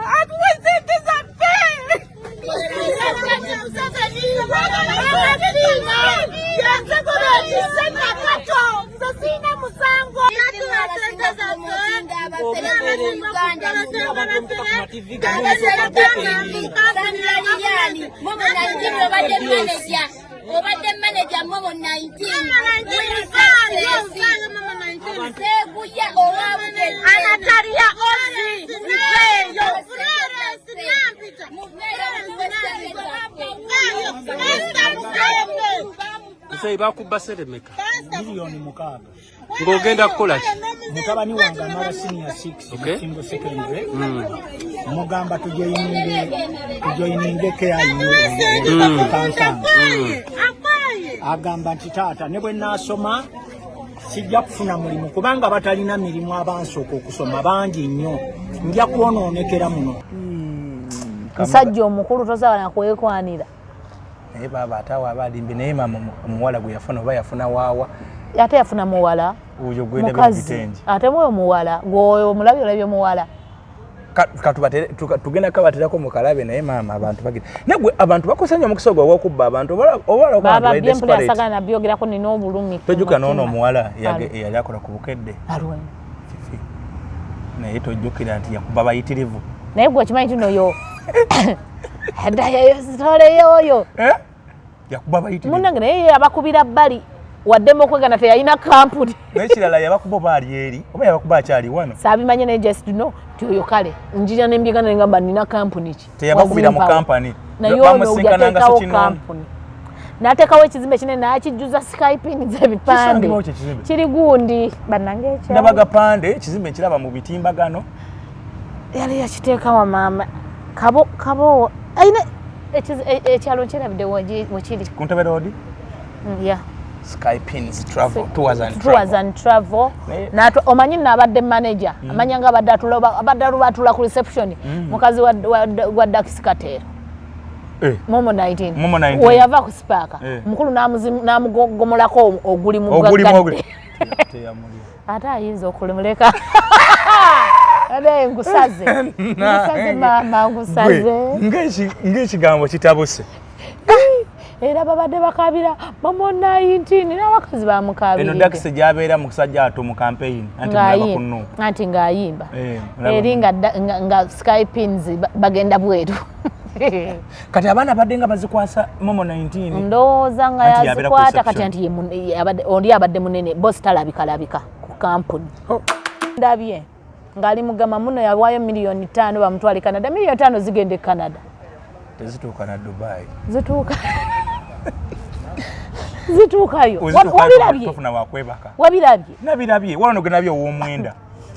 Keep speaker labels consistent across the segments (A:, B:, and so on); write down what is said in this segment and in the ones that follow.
A: Atuwe sente zaffe.
B: Obadde manager Momo 19 Seguya owa
A: Anatalia Ozi nveeyo.
C: Nze bakubba sente mmeka?
D: 6 million.
C: Ng'ogenda kukola ki?
D: Mutabani wange amala senior 6 Single Secondary. Mugamba tujoyininge KIU Kansanga. Agamba nti, "Taata, ne bwe naasoma sijja kufuna mulimu kubanga batalina mirimu, abansooka okusoma bangi nnyo, nja kwonoonekera muno."
E: Musajja omukulu tosobola nakwekwanira.
F: Naye baaba ate awo aba alimbe. Naye maama, omuwala gwe yafuna oba yafuna waawa?
E: Ate yafuna muwala.
F: Oyo gwendabye mu
E: Mukazi.
F: bitengi.
E: Ate mwoyo muwala gwoyo omulabye, olabye muwala.
F: Tugenda kabaterako mukalabe. Naye maama, abantu bagira naye gwe abantu bakosa nnyo omukisa ogwo ogwokubba abantu. Oba
E: Baba byempuli asagala nabyogerako, nina obulumi ku
F: Tojjukira noono
E: mutima.
F: Omuwala
E: Alo.
F: Eyali akola ku Bukedde.
E: Alwe.
F: Fifi. Naye tojjukira nti yakuba bayitirivu?
E: Naye gwe okimanyi nti noyo sitoleyo oyo.
F: Eh? Yakuba bayitirivu.
E: Munnange, naye ye abakubira bbali waddemu okwegana, teyalina kampuni.
F: N'ekirala, yabakuba oba ali eri oba yabakuba akyali wano?
E: Saabimanye, naye just know nti oyo kale njira nembyegana nengamba nina kampuni ki.
F: Teyabakubira mu
E: Wazimpawa.
F: kampani?
E: Naye ono
F: Bamusinkananga
E: yateekawo
F: sekinoomu.
E: kampuni, n'ateekawo ekizimbe kinene n'akijjuza skypin z'ebipande.
F: Kisangibwawo kye kizimbe?
E: Kiri gundi bannange ekyalo.
F: Ndaba gapande, ekizimbe nkiraba mu bitimbagano.
E: Yali yakiteekawa maama kabo kabo ayina ekyalo nkyerabidde wekiri.
F: Ku Ntebe Road?
E: Ya.
F: Skypins Travel Tours and
E: Tours
F: Travel.
E: And Travel. Omanyi nno abadde manager, amanya nga abadde atula abadde atula ku reception, mukazi wa Dax Katero.
F: Eh.
E: Momo 19.
F: Momo 19.
E: We yava ku Spark, omukulu n'amugomolako ogulimu.
F: Ogulimu.
E: Gwagadde.
F: Oguli teyamulya.
E: Ate ayinza okulimuleka ate nkusaze, nkusaze maama, nkusaze.
F: Gwe, ng'ekigambo kitabuse.
E: Era babadde bakabira Momo 19 n'abakazi
F: Eno
E: bamukabiridde.
F: Dax gyabeera musajja atu mu campaign anti mulaba ku Nuupu.
E: Anti ng'ayimba.
F: Eh, mulaba.
E: Eri nga skypins bagenda bweru.
F: Kati abaana badde nga bazikwasa Momo 19.
E: Ndowooza nga
F: Anti yabeera ku
E: yazikwata kati.
F: reception.
E: Anti oli abadde munene, bosi talabikalabika ku kampuni. Ndabye ng'ali mugama muno yawaayo 5 miliyoni bamutwale Canada. 5 miliyoni zigenda e Canada?
F: Tezituuka na Dubai.
E: Zituuka, zituukayo.
F: Wezituukayo,
E: Wabirabye?
F: tofuna wakwebaka.
E: Wabirabye?
F: Nabirabye wano, genabye ow'omwenda.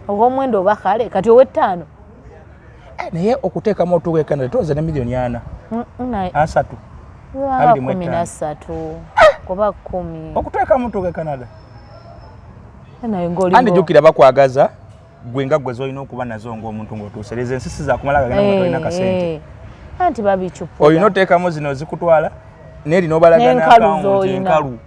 E: Ow'omwenda oba kale kati ow'ettaano.
F: Eh, naye okuteekamu otuuka e Canada toza ne 4 miliyoni 30. 25.
E: 13 oba 10.
F: Okuteekamu otuuka e Canada.
E: Naye ng'oli
F: Andi jjukira bakwagaza gwe nga gwe zolina okuba nazo ng'omuntu ng'otuuse lezo ensi si zakumala gagenda nga tolina kasente.
E: Eh, anti babicupula.
F: Olina oteekamu zino zikutwala neeri n'obalaga
E: N'enkalu
F: n'akawunti
E: z'olina.
F: enkalu.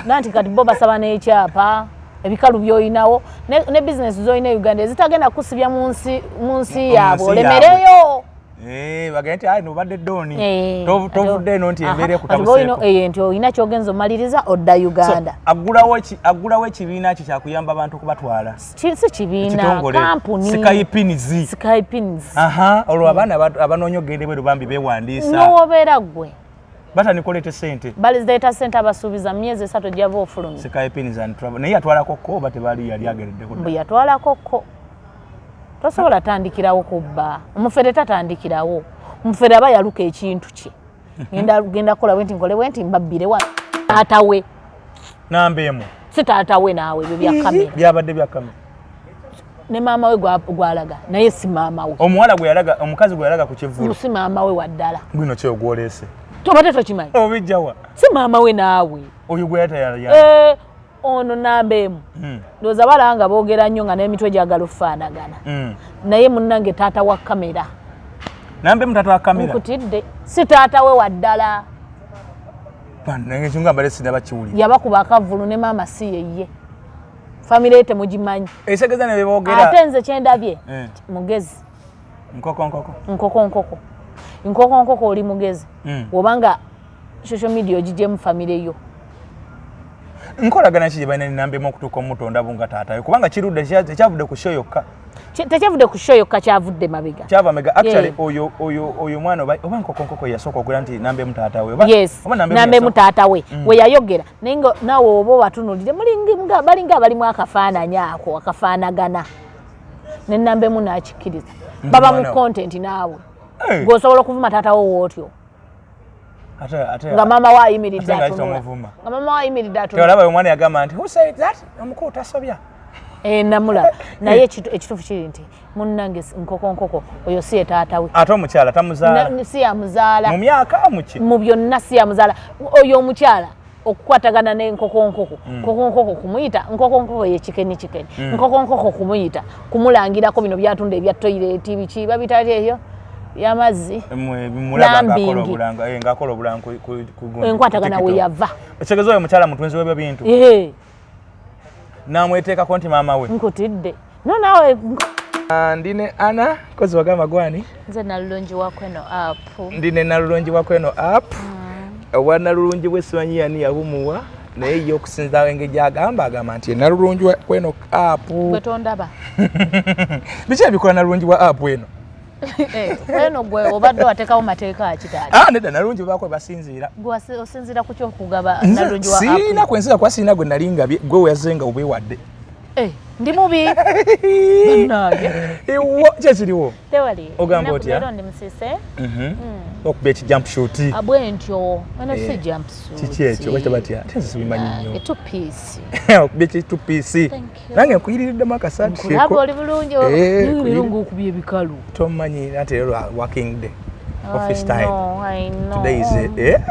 E: Nanti kati bo basaba n'ekyapa, ebikalu by'olinawo ne bizinesi z'olina e Uganda ezitagenda kusibya mu nsi
F: Mu
E: yaabwe.
F: nsi.
E: Olemereyo.
F: Eh, bagende nti ayi nobadde dooni.
E: Eh,
F: Tovudde eno nti embeera
E: ati boolina
F: ekutabuseeko.
E: Nti olina kyogenza omaliriza odda Uganda.
F: So, aggulawo ekibiina kye kyakuyamba abantu okubatwala.
E: Si kibiina.
F: Ekitongole.
E: Kampuni.
F: Skypins.
E: Skypins.
F: Aha, olwo abaana abanoonya okugenda ebweru bambi beewandiisa.
E: Nowobeera ggwe.
F: Batandika oleeta sente.
E: Balizireeta sente, abasuubiza mu myezi 3 ojjava ofulumya.
F: Skypins and Travel. Naye yatwalako ko oba tebaali yali agereddeko?
E: Mbu yatwalako ko. Tosobola tandikirawo kubba. Omufere tatandikirawo. Omufere aba yaluka ekintu kye, genda kukola bwe nti, nkole bwe nti, mbabbire wa taata we.
F: Namba emu.
E: Si taata we naawe, ebyo bya kamera.
F: Byabadde bya kamera.
E: Ne maama we gwalaga naye si maama we.
F: Omuwala gwe yalaga, omukazi gwe yalaga ku kivvulu.
E: Si maama we waddala.
F: Gwino kyo gwoleese.
E: Tobadde tokimanyi?
F: Obijjawa?
E: Si maama we naawe.
F: Oyo gwe yatayala.
E: Eh, ono namba emu. Ndowooza balaba nga boogera nnyo nga n'emitwe gyagala okufaanagana. Naye munnange, taata wa kamera.
F: Namba emu taata wa kamera.
E: Nkutidde, si taata we waddala.
F: Naye mbadde sinaba kiwulira.
E: Yabakuba akavvulu ne maama si yeye, famire ye temugimanyi.
F: Esegeza ne beboogera.
E: Ate nze kyendabye,
F: Eh.
E: mugezi.
F: Nkoko nkoko.
E: Nkoko nkoko. Nkoko nkoko oli mugezi. Obanga social media ogijjemu family yo.
F: Nkolagana ki gye balina ne Nambemu okutuuka omutonda bunga taata we? Kubanga kirudde tekyavudde ku show yokka.
E: Tekyavudde ku show yokka, kyavudde mabega.
F: Kyava mabega. Actually, oyo mwana oba Nkoko nkoko yasooka okwogera nti Nambemu taata we.
E: Yes, Nambemu taata we. We yayogera. Naye nga naawe oba obatunuulire, balinga abalimu akafaananyi ako, akafaanagana. Ne Nambemu n'akikkiriza. Baba mu content naawe. Gw'osobola okuvuma taata wo w'otyo. Nga maama we ayimiridde atunula. Nga maama we ayimiridde atunula.
F: Olaba omwana yagamba nti who said that? Omukulu tasobya.
E: Namulaba. Naye ekituufu kiri nti munnange Nkoko nkoko oyo si ye taata we.
F: Ate omukyala tamuzaala.
E: Si yamuzaala.
F: Mu myaka muki?
E: Mu byonna si yamuzaala. Oyo omukyala okukwatagana ne Nkoko nkoko. Nkoko nkoko kumuyita, Nkoko nkoko ye kikeni kikeni. Nkoko nkoko kumuyita, kumulangirako bino byatunda ebya toilet biki babita ebyo by'amazzi.
F: Ng'akola obulanga ku gundi.
E: Enkwatagana we yava.
F: Ekitegeeza oyo omukyala mutunzi w'ebyo bintu. N'amweteekako nti maama we.
E: Nkutidde. No naawe.
F: Ndi ne Anna, kozi wagamba gwani?
E: Nze Nalulungi wa Kweno app.
F: Ndi ne Nalulungi wa Kweno app. Owa Nalulungi bwe simanyi yani yabumuwa, naye ye okusinziira engeri gy'agamba, agamba nti Nalulungi wa Kweno app.
E: Gwe tondaba.
F: Biki ebikola Nalulungi wa app eno?
E: Kweno gwe obadde wateekawo mateeka ki taata?
F: Nedda Nalulungi baako basinziira.
E: Gwe osinziira ku ky'okugaba Nalulungi wa app?
F: Sirina kwe nsinziira kuba sirina gwe nali ngabye, gwe weyaze nga obeewadde.
E: Ndi mubi. Bannange.
F: Ewo, ki ekiriwo?
E: Tewali.
F: Ogamba otya?
E: Leero ndi musise.
F: Okuba eki jump shoot.
E: Bwe ntyo. Eno si jump suit.
F: Kiki ekyo? Bakita batya? Ate nze sibimanyi nnyo.
E: 2 piece.
F: Okuba eki 2 piece. Nange nkuyiriddemu akasaati
E: sheeko. Nkulaba oli bulungi. Leero ng'okubye ebikalu.
F: Tomanyi ate leero working day. Office time.
E: I know.
F: Today is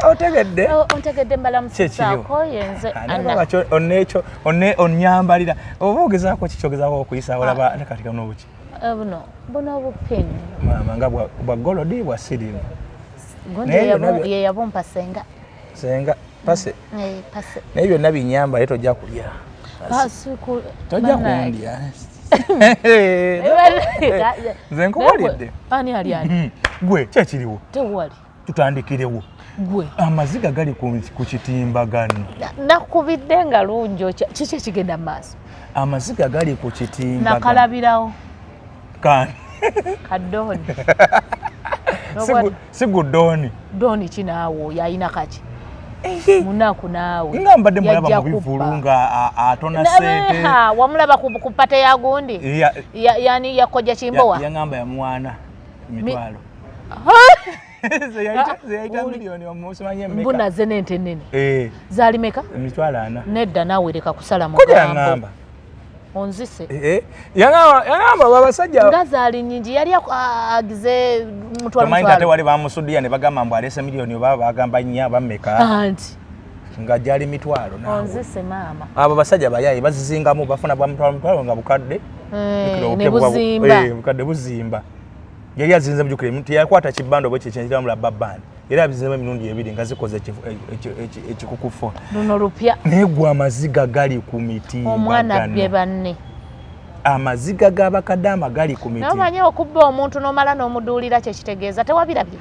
F: otegedde.
E: Ontegedde mbalamusisaako yenze Anna.
F: Onekyo onyambalira. Oba ogezaako ki kyogezaako okuyisa olaba ate kati kano buki?
E: Buno obupini.
F: Maama nga bwa gold bwa silver.
E: Gundi ye yabumpa senga.
F: Senga pase.
E: Pase.
F: Naye byonna binyamba leero tojja kulya. Tojja kundya. Nze nkubuulidde.
E: Ani ali ani?
F: Gwe ki ekiriwo?
E: Tewali.
F: Tutandikirewo.
E: Gwe.
F: Amaziga gali ku kitimbagano.
E: Nakubidde nga lungi kiki ekigenda mu maaso?
F: Amaziga gali ku kitimbagano.
E: Nakalabirawo.
F: Kani?
E: Kadooni.
F: Si gudooni.
E: Dooni ki naawe oyo alina kaki? Munaku naawe.
F: Nga mbadde mulaba mu bivvulu nga atona ssente.
E: Wamulaba ku pate ya gundi? Yani yakojja Kimbowa?
F: Yangamba yamuwaana emitwalo. Zeyayita miliyoni omusimanyi emmeka.
E: Mbuna ze n'ente ennene. Zaali meka?
F: Emitwalo 4.
E: Nedda naawe leka kusala mugambo.
F: Kojja yangamba.
E: Onzise.
F: Yangamba abasajja.
E: Nga zaali nnyingi yali agize mutwalo.
F: Tomanyi ate wali bamusudiya ne bagamba mbu aleese miliyoni oba bagamba nnya bammeka.
E: Anti.
F: Nga gyali mitwalo naawe.
E: Onzise maama.
F: Abo basajja bayaaye bazizingamu bafuna bwa mutwalo mutwalo nga bukadde.
E: Ne buzimba.
F: Bukadde buzimba. Yali azinze mujjukire teyakwata kibando bwe kye babandi. Era abizinze emirundi ebiri nga zikoze ekikukufo.
E: Luno lupya.
F: Naye gwe amaziga gali ku mitimbagano.
E: Omwana bye banne.
F: Amaziga g'abakadaama gali ku mitimbagano.
E: Naye omanyi okubba omuntu n'omala n'omuduulira kye kitegeeza tewabirabye.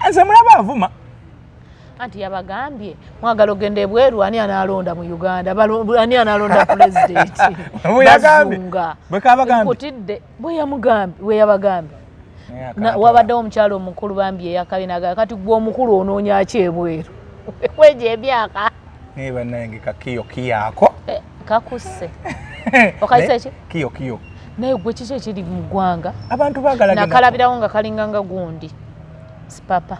F: Nze mulaba avuma.
E: Anti yabagambye mwagala ogenda ebweru ani anaalonda mu Uganda ani anaalonda pulezidenti.
F: Bwe kabagambye.
E: Nkutidde bwe yamugambye bwe yabagambye. Wabaddewo omukyala omukulu bambi eyakabina kati gwe omukulu onoonya ki ebweru? Weje emyaka.
F: Naye bannange kakiyo kiyaako.
E: Kakusse. Okayise ki?
F: Kiyo kiyo.
E: Naye gwe kiki ekiri mu ggwanga?
F: Abantu baagala
E: nakalabirawo nga kalinga nga gundi. Sipapa.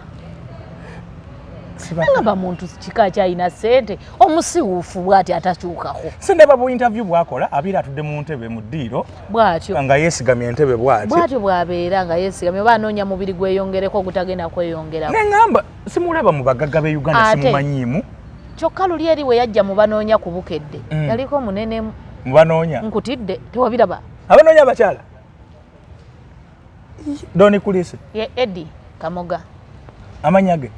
E: Ngamba muntu kika kyalina ssente omusiwuufu bw'ati atakyukako.
F: Sindaba bu interview bw'akola abeera atudde mu ntebe mu ddiiro.
E: Bw'atyo.
F: Nga yeesigamye entebe bw'ati.
E: Bw'atyo bw'abeera nga yeesigamye oba anoonya mubiri gweyongereko ogutagenda kweyongerako.
F: Ne ngamba simulaba mu bagagga b'e Uganda simumanyiimu.
E: Kyokka luli eri we yajja mu banoonya ku Bukedde. Yaliko munene.
F: Mu banoonya?
E: Nkutidde tewabiraba.
F: Abanoonya abakyala? Doni Kulisi.
E: Ye Eddie Kamoga.
F: Amannya ge?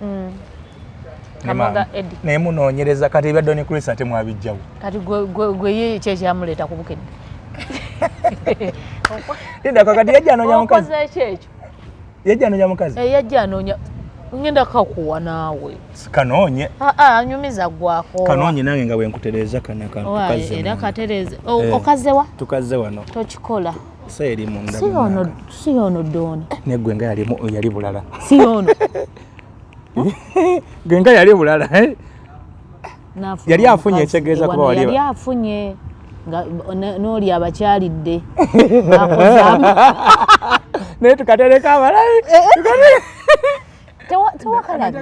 E: Kamoga Eddie.
F: Naye munoonyereza kati ebya Doni Kulisi ate mwabijjawo.
E: Kati gwe ye ki ekyamuleeta ku Bukedde?
F: Linda kakati yajja anoonya mukazi.
E: Okoze ki ekyo?
F: Yajja anoonya mukazi.
E: Eh, yajja anoonya, ngenda kakuwa naawe.
F: Kanoonye.
E: Aa, anyumiza gwako.
F: Kanoonye nange nga bwe nkutereeza kana
E: Waaye,
F: kantukaze.
E: era katereeze.
F: Eh.
E: Okazewa?
F: Tukaze wano.
E: Tokikola.
F: Si eri munda.
E: Si ono, si ono Doni.
F: Ne gwe nga yali bulala.
E: Si ono.
F: Gwe nga yali bulala. Eh?
E: N'afuna
F: Yali afunye
E: omukazi.
F: ekitegeeza kuba
E: Wano
F: wali
E: yali afunye nga n'oli abakyalidde. Akozaamu.
F: Naye tukatereka abalabi.
E: Tewakalabye.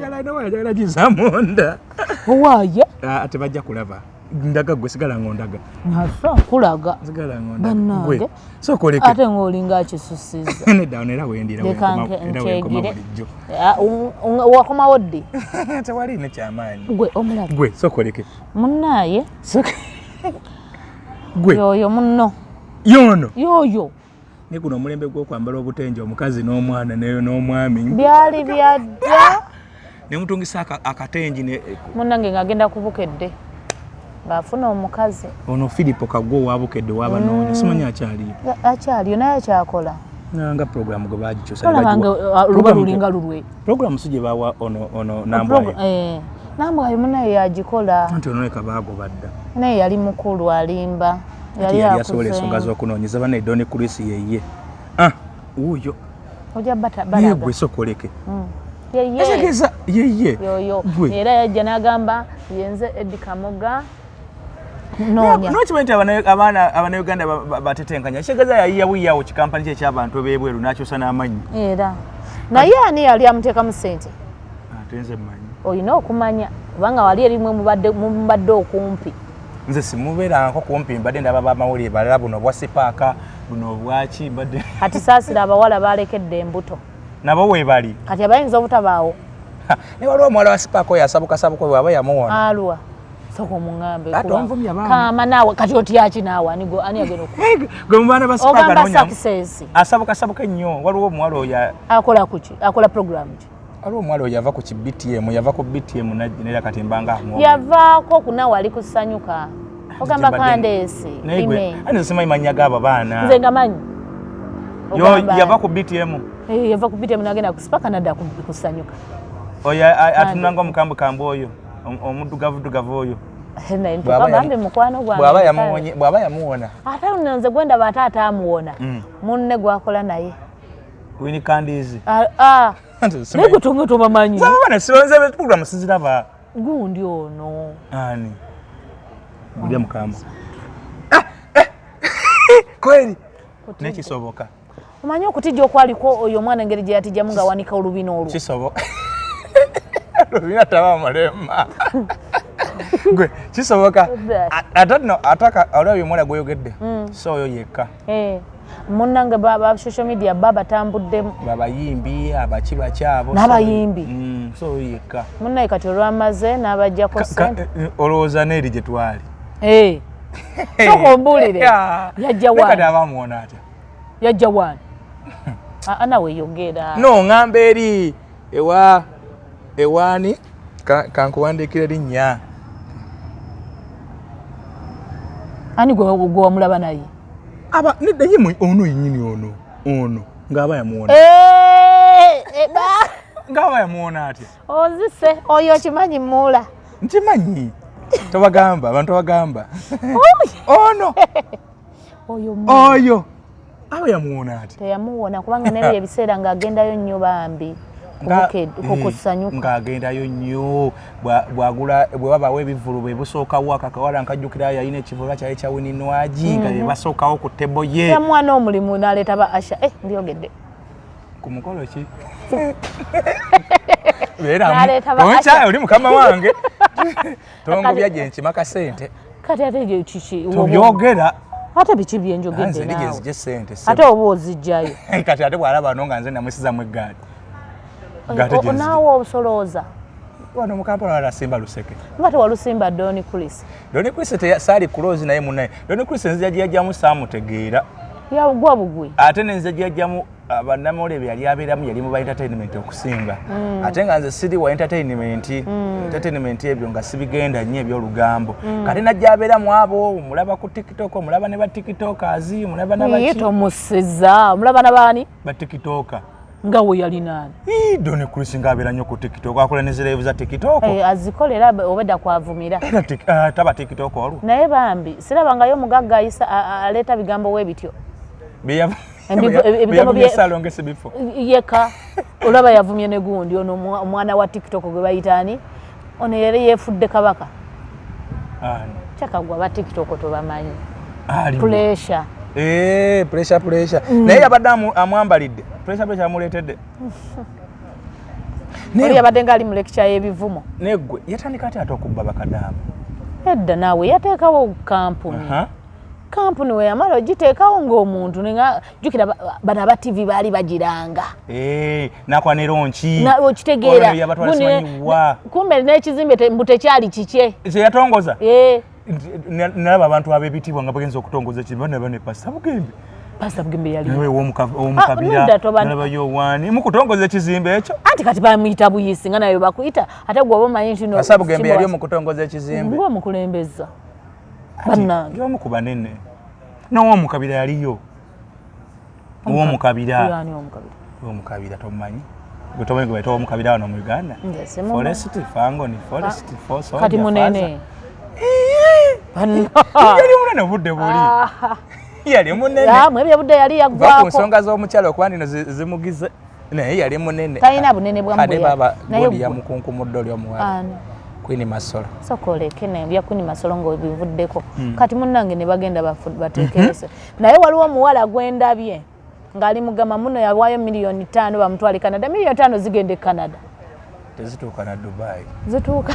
F: Njagala giza munda.
E: Owaaya.
F: Ah, tebajja kulaba. Ndaga gwe sigala ng'ondaga.
E: Nasa kulaga.
F: Sigala ng'ondaga.
E: Bannange.
F: Gwe sooka oleke.
E: Ate ng'olinga akisussizza.
F: Nedda wano era wendira
E: Leka
F: era wenkoma
E: nkyegire.
F: bulijjo.
E: Ah, wakomawo ddi?
F: Tewali ne kyamaanyi.
E: Gwe omulabe.
F: Gwe sooka oleke.
E: Munnaaye.
F: Gwe.
E: Yoyo munno.
F: Yono.
E: Yoyo.
F: Ne guno omulembe gw'okwambala obutenje omukazi n'omwana n'omwami.
E: Byali byadda.
F: Ne mutungisa akatengi ne
E: Munnange ng'agenda ku Bukedde. Ng'afuna omukazi.
F: Ono Philip Kaggo owa Bukedde w'abanoonya simanyi akyaliyo.
E: Akyaliyo naye akyakola.
F: Nga program gwe baagikyusa ne
E: Tolaba nga,
F: bagiwa.
E: luba lulinga lulwe.
F: Program si gye bawa ono Nambwayo.
E: Nambwayo munnaye yagikola.
F: Anti ono leka baagoba dda.
E: Naye yali mukulu alimba.
F: Yali asobola ensonga z'okunoonyeza banne Don Chris yeye. Ah, wuuyo.
E: Ojja
F: Naye
E: balaga.
F: gwe sooka oleke.
E: Yeye.
F: Ekitegeeza yeye.
E: Yoyo.
F: Gwe.
E: Era yajja n'agamba yenze Eddie Kamoga. Noonya.
F: Nokimanyi nti abaana Abannayuganda batetenkanya. Ekitegeeza yayiya buyiyawo kikampani kye eky'abantu b'ebweru n'akyusa n'amannya.
E: Era. Naye ani yali amuteekamu ssente?
F: Ate nze mmanyi.
E: Olina okumanya kubanga wali erimwe mubadde okumpi.
F: Nze simubeerangako kumpi, mbadde ndaba bamawulire balala buno obwa sipaaka buno obwaki mbadde.
E: Kati saasira abawala balekedde embuto.
F: Nabo weebali.
E: Kati abayinza obutabaawo.
F: Ne waliwo omuwala wa sipaaka oyo asabukasabuka bw'aba yamuwona.
E: Alwa. Sooka omuŋŋambe
F: Ate
E: kuba.
F: onvumye abaana.
E: Kaama naawe kati otyaki naawe ani ani agenda
F: Gwe mu baana ba sipaaka
E: Ogamba
F: noonya.
E: success.
F: Asabukasabuka ennyo waliwo omuwala oyo
E: Akola kuki? Akola program ki?
F: Waliwo omuwala oyo yava ku ki BTM, yava ku BTM n'era kati mbanga amwogera.
E: Yavaako kuna wali kusanyuka. Ogamba Candace.
F: Naye gwe, ani nze simanyi mannya g'abo baana.
E: Nze ngamanyi.
F: Yo, yava ku BTM.
E: Yava ku BTM n'agenda ku Spark n'adda kusanyuka.
F: Oyo atunula ng'omukambwe kambwe oyo, omuddugavu oyo.
E: Naye bambi mukwano gwange.
F: Bw'aba yamuwona.
E: Ate nno nze gwe ndaba ate ataamuwona. Munne gw'akola naye.
F: Winnie Candice.
E: Naye gwe tonga tobamanyi.
F: Nze abaana sibanze program siziraba.
E: Gundi ono.
F: Ani? Gulya mukama. Kweli. Nekisoboka.
E: Omanyi okutijja okwaliko oyo omwana engeri gye yatijjamu ng'awanika olubina olwo.
F: Kisoboka. Olubina taba mulema. Gwe kisoboka. Ate nno ataka olabye omuwala gw'oyogedde. So oyo yekka.
E: Munnange ba social media babatambuddemu.
F: Babayimbi, abaki bakyabo.
E: N'abayimbi.
F: So oyo yekka.
E: Munnaye kati olwamaze n'abaggyako ssente.
F: Olowooza n'eri gye twali.
E: Sooka ombuulire. Yajja
F: Naye kati
E: waani?
F: abamuwona atya?
E: Yajja waani? Nawe yogera.
F: No, ŋŋamba eri ewaani kankuwandiikire linnya.
E: Ani gwe wamulaba naye?
F: Aba nedda ye ono yennyini ono ng'aba yamuwona. Ng'aba yamuwona atya?
E: Onzise oyo okimanyi Muula.
F: Nkimanyi. Tobagamba, abantu tobagamba. Ono.
E: Oyo
F: Oyo. Aba yamuwona atya?
E: Teyamuwona kubanga naye ebiseera ng'agendayo nnyo bambi. Kukusanyuka.
F: Ng'agendayo nnyo bwagula bwe babaawo ebivvulu bwe busookawo akakawala nkajjukira yalina ekivvulu kyali kya Winnie Nwagi nga bye basookawo ku table ye.
E: Yamuwa n'omulimu n'aleeta ba Asha. Ndyogedde.
F: Ku mukolo ki? Beera oli mukama wange. Tongobya gye nkima kasente.
E: Kati ate gye kiki?
F: Tobyogera.
E: Ate biki bye njogedde
F: Nze
E: naawe?
F: nzije ssente.
E: Ate oba ozijjayo.
F: Kati ate bw'alaba no nga nze namusizamu eggaali.
E: Naawe obusolooza.
F: Wano mu Kampala walasimba luseke.
E: Nga tewalusimba Don Chris.
F: Don Chris saali close naye munnaye. Don Chris nzija gye yajjamu saamutegeera.
E: Yagwa bugwi.
F: Ate ne nzija gye yajjamu Bannamawulire bye yali abeeramu yali mu ba entertainment okusinga, ate nga nze siri wa entertainment. Entertainment ebyo nga sibigenda nnyo ebyolugambo. Kati najja abeeramu abo omulaba ku TikTok, omulaba ne ba TikTokers, omulaba
E: Ye
F: nabaki.
E: Tomusiza, omulaba nabaani?
F: Ba TikToker.
E: Nga we yalinaani?
F: Ii, Don Chris nga abeera nnyo ku TikTok, akola ne zi live za TikTok.
E: Eh, azikolera obedda kwavumira.
F: Era taba TikTok olwo.
E: Naye bambi sirabangayo omugagga ayisa aleeta bigambo we bityo. Ebigambo
F: Salongo bifo.
E: Yeka olaba yavumye ne gundi ono omwana wa TikTok gwe bayita ani, ono yali yeefudde kabaka.
F: Ani?
E: Kyakagwa ba TikTok tobamanyi.
F: Aliwo.
E: Pressure.
F: Eh, pressure, pressure. Naye yabadde amwambalidde. Pressure, pressure amuleetedde.
E: Oli yabadde ng'ali mu lecture y'ebivumo.
F: Neggwe yatandika ate okubba bakadaama?
E: Edda naawe yateekawo kampuni. Kampuni we yamala ogiteekawo ng'omuntu nenga jjukira bano aba TV baali bagiranga.
F: Eh, nakola ne launch.
E: Okitegeera.
F: Ono yabatwala
E: Gundi
F: simanyi wa.
E: Kumbe n'ekizimbe mbu tekyali kikye.
F: Kye yatongoza?
E: Eh.
F: Nalaba abantu ab'ebitiibwa nga bagenza okutongoza ekintu, nalaba ne Pasita Bugembe.
E: Pasita Bugembe yali.
F: Nawe ow'omukabira.
E: Nedda,
F: Nalabayo owaani mukutongoza ekizimbe ekyo.
E: Anti kati bamuyita buyisi nga nayo bakuyita, ate gwe oba omanyi nti no.
F: Pasita Bugembe yali omukutongoza ekizimbe.
E: Ng'omukulembeza. Bannange.
F: Y'omu ku banene. N'ow'omukabira yaliyo. Ow'omukabira.
E: Yani ow'omukabira?
F: Ow'omukabira tomumanyi? Gwe tomanyi gwe bayita ow'omukabira wano mu Uganda?
E: Nze simumanyi.
F: Forest, Fangoni, Forest, Soldier,
E: Kati munene.
F: Yali munene obudde buli. Yali munene.
E: Ah, mwebyo obudde yali
F: Va ku
E: yaggwako.
F: nsonga z'omukyala okuba nino zimugize, naye yali munene.
E: Talina bunene bwa
F: Ate
E: mbuya.
F: baaba
E: Naye
F: gundi
E: gwe.
F: yamukunkumudde oli omuwala.
E: Ani?
F: Queen Masolo.
E: Sooka oleke nebya Queen Masolo ng'obivuddeko. Kati munnange ne bagenda bateekerese. Naye waliwo omuwala gwendabye ng'ali mugama muno, yawaayo 5 miliyoni bamutwale Canada. 5 miliyoni zigenda e Canada?
F: Tezituuka na Dubai.
E: Zituuka,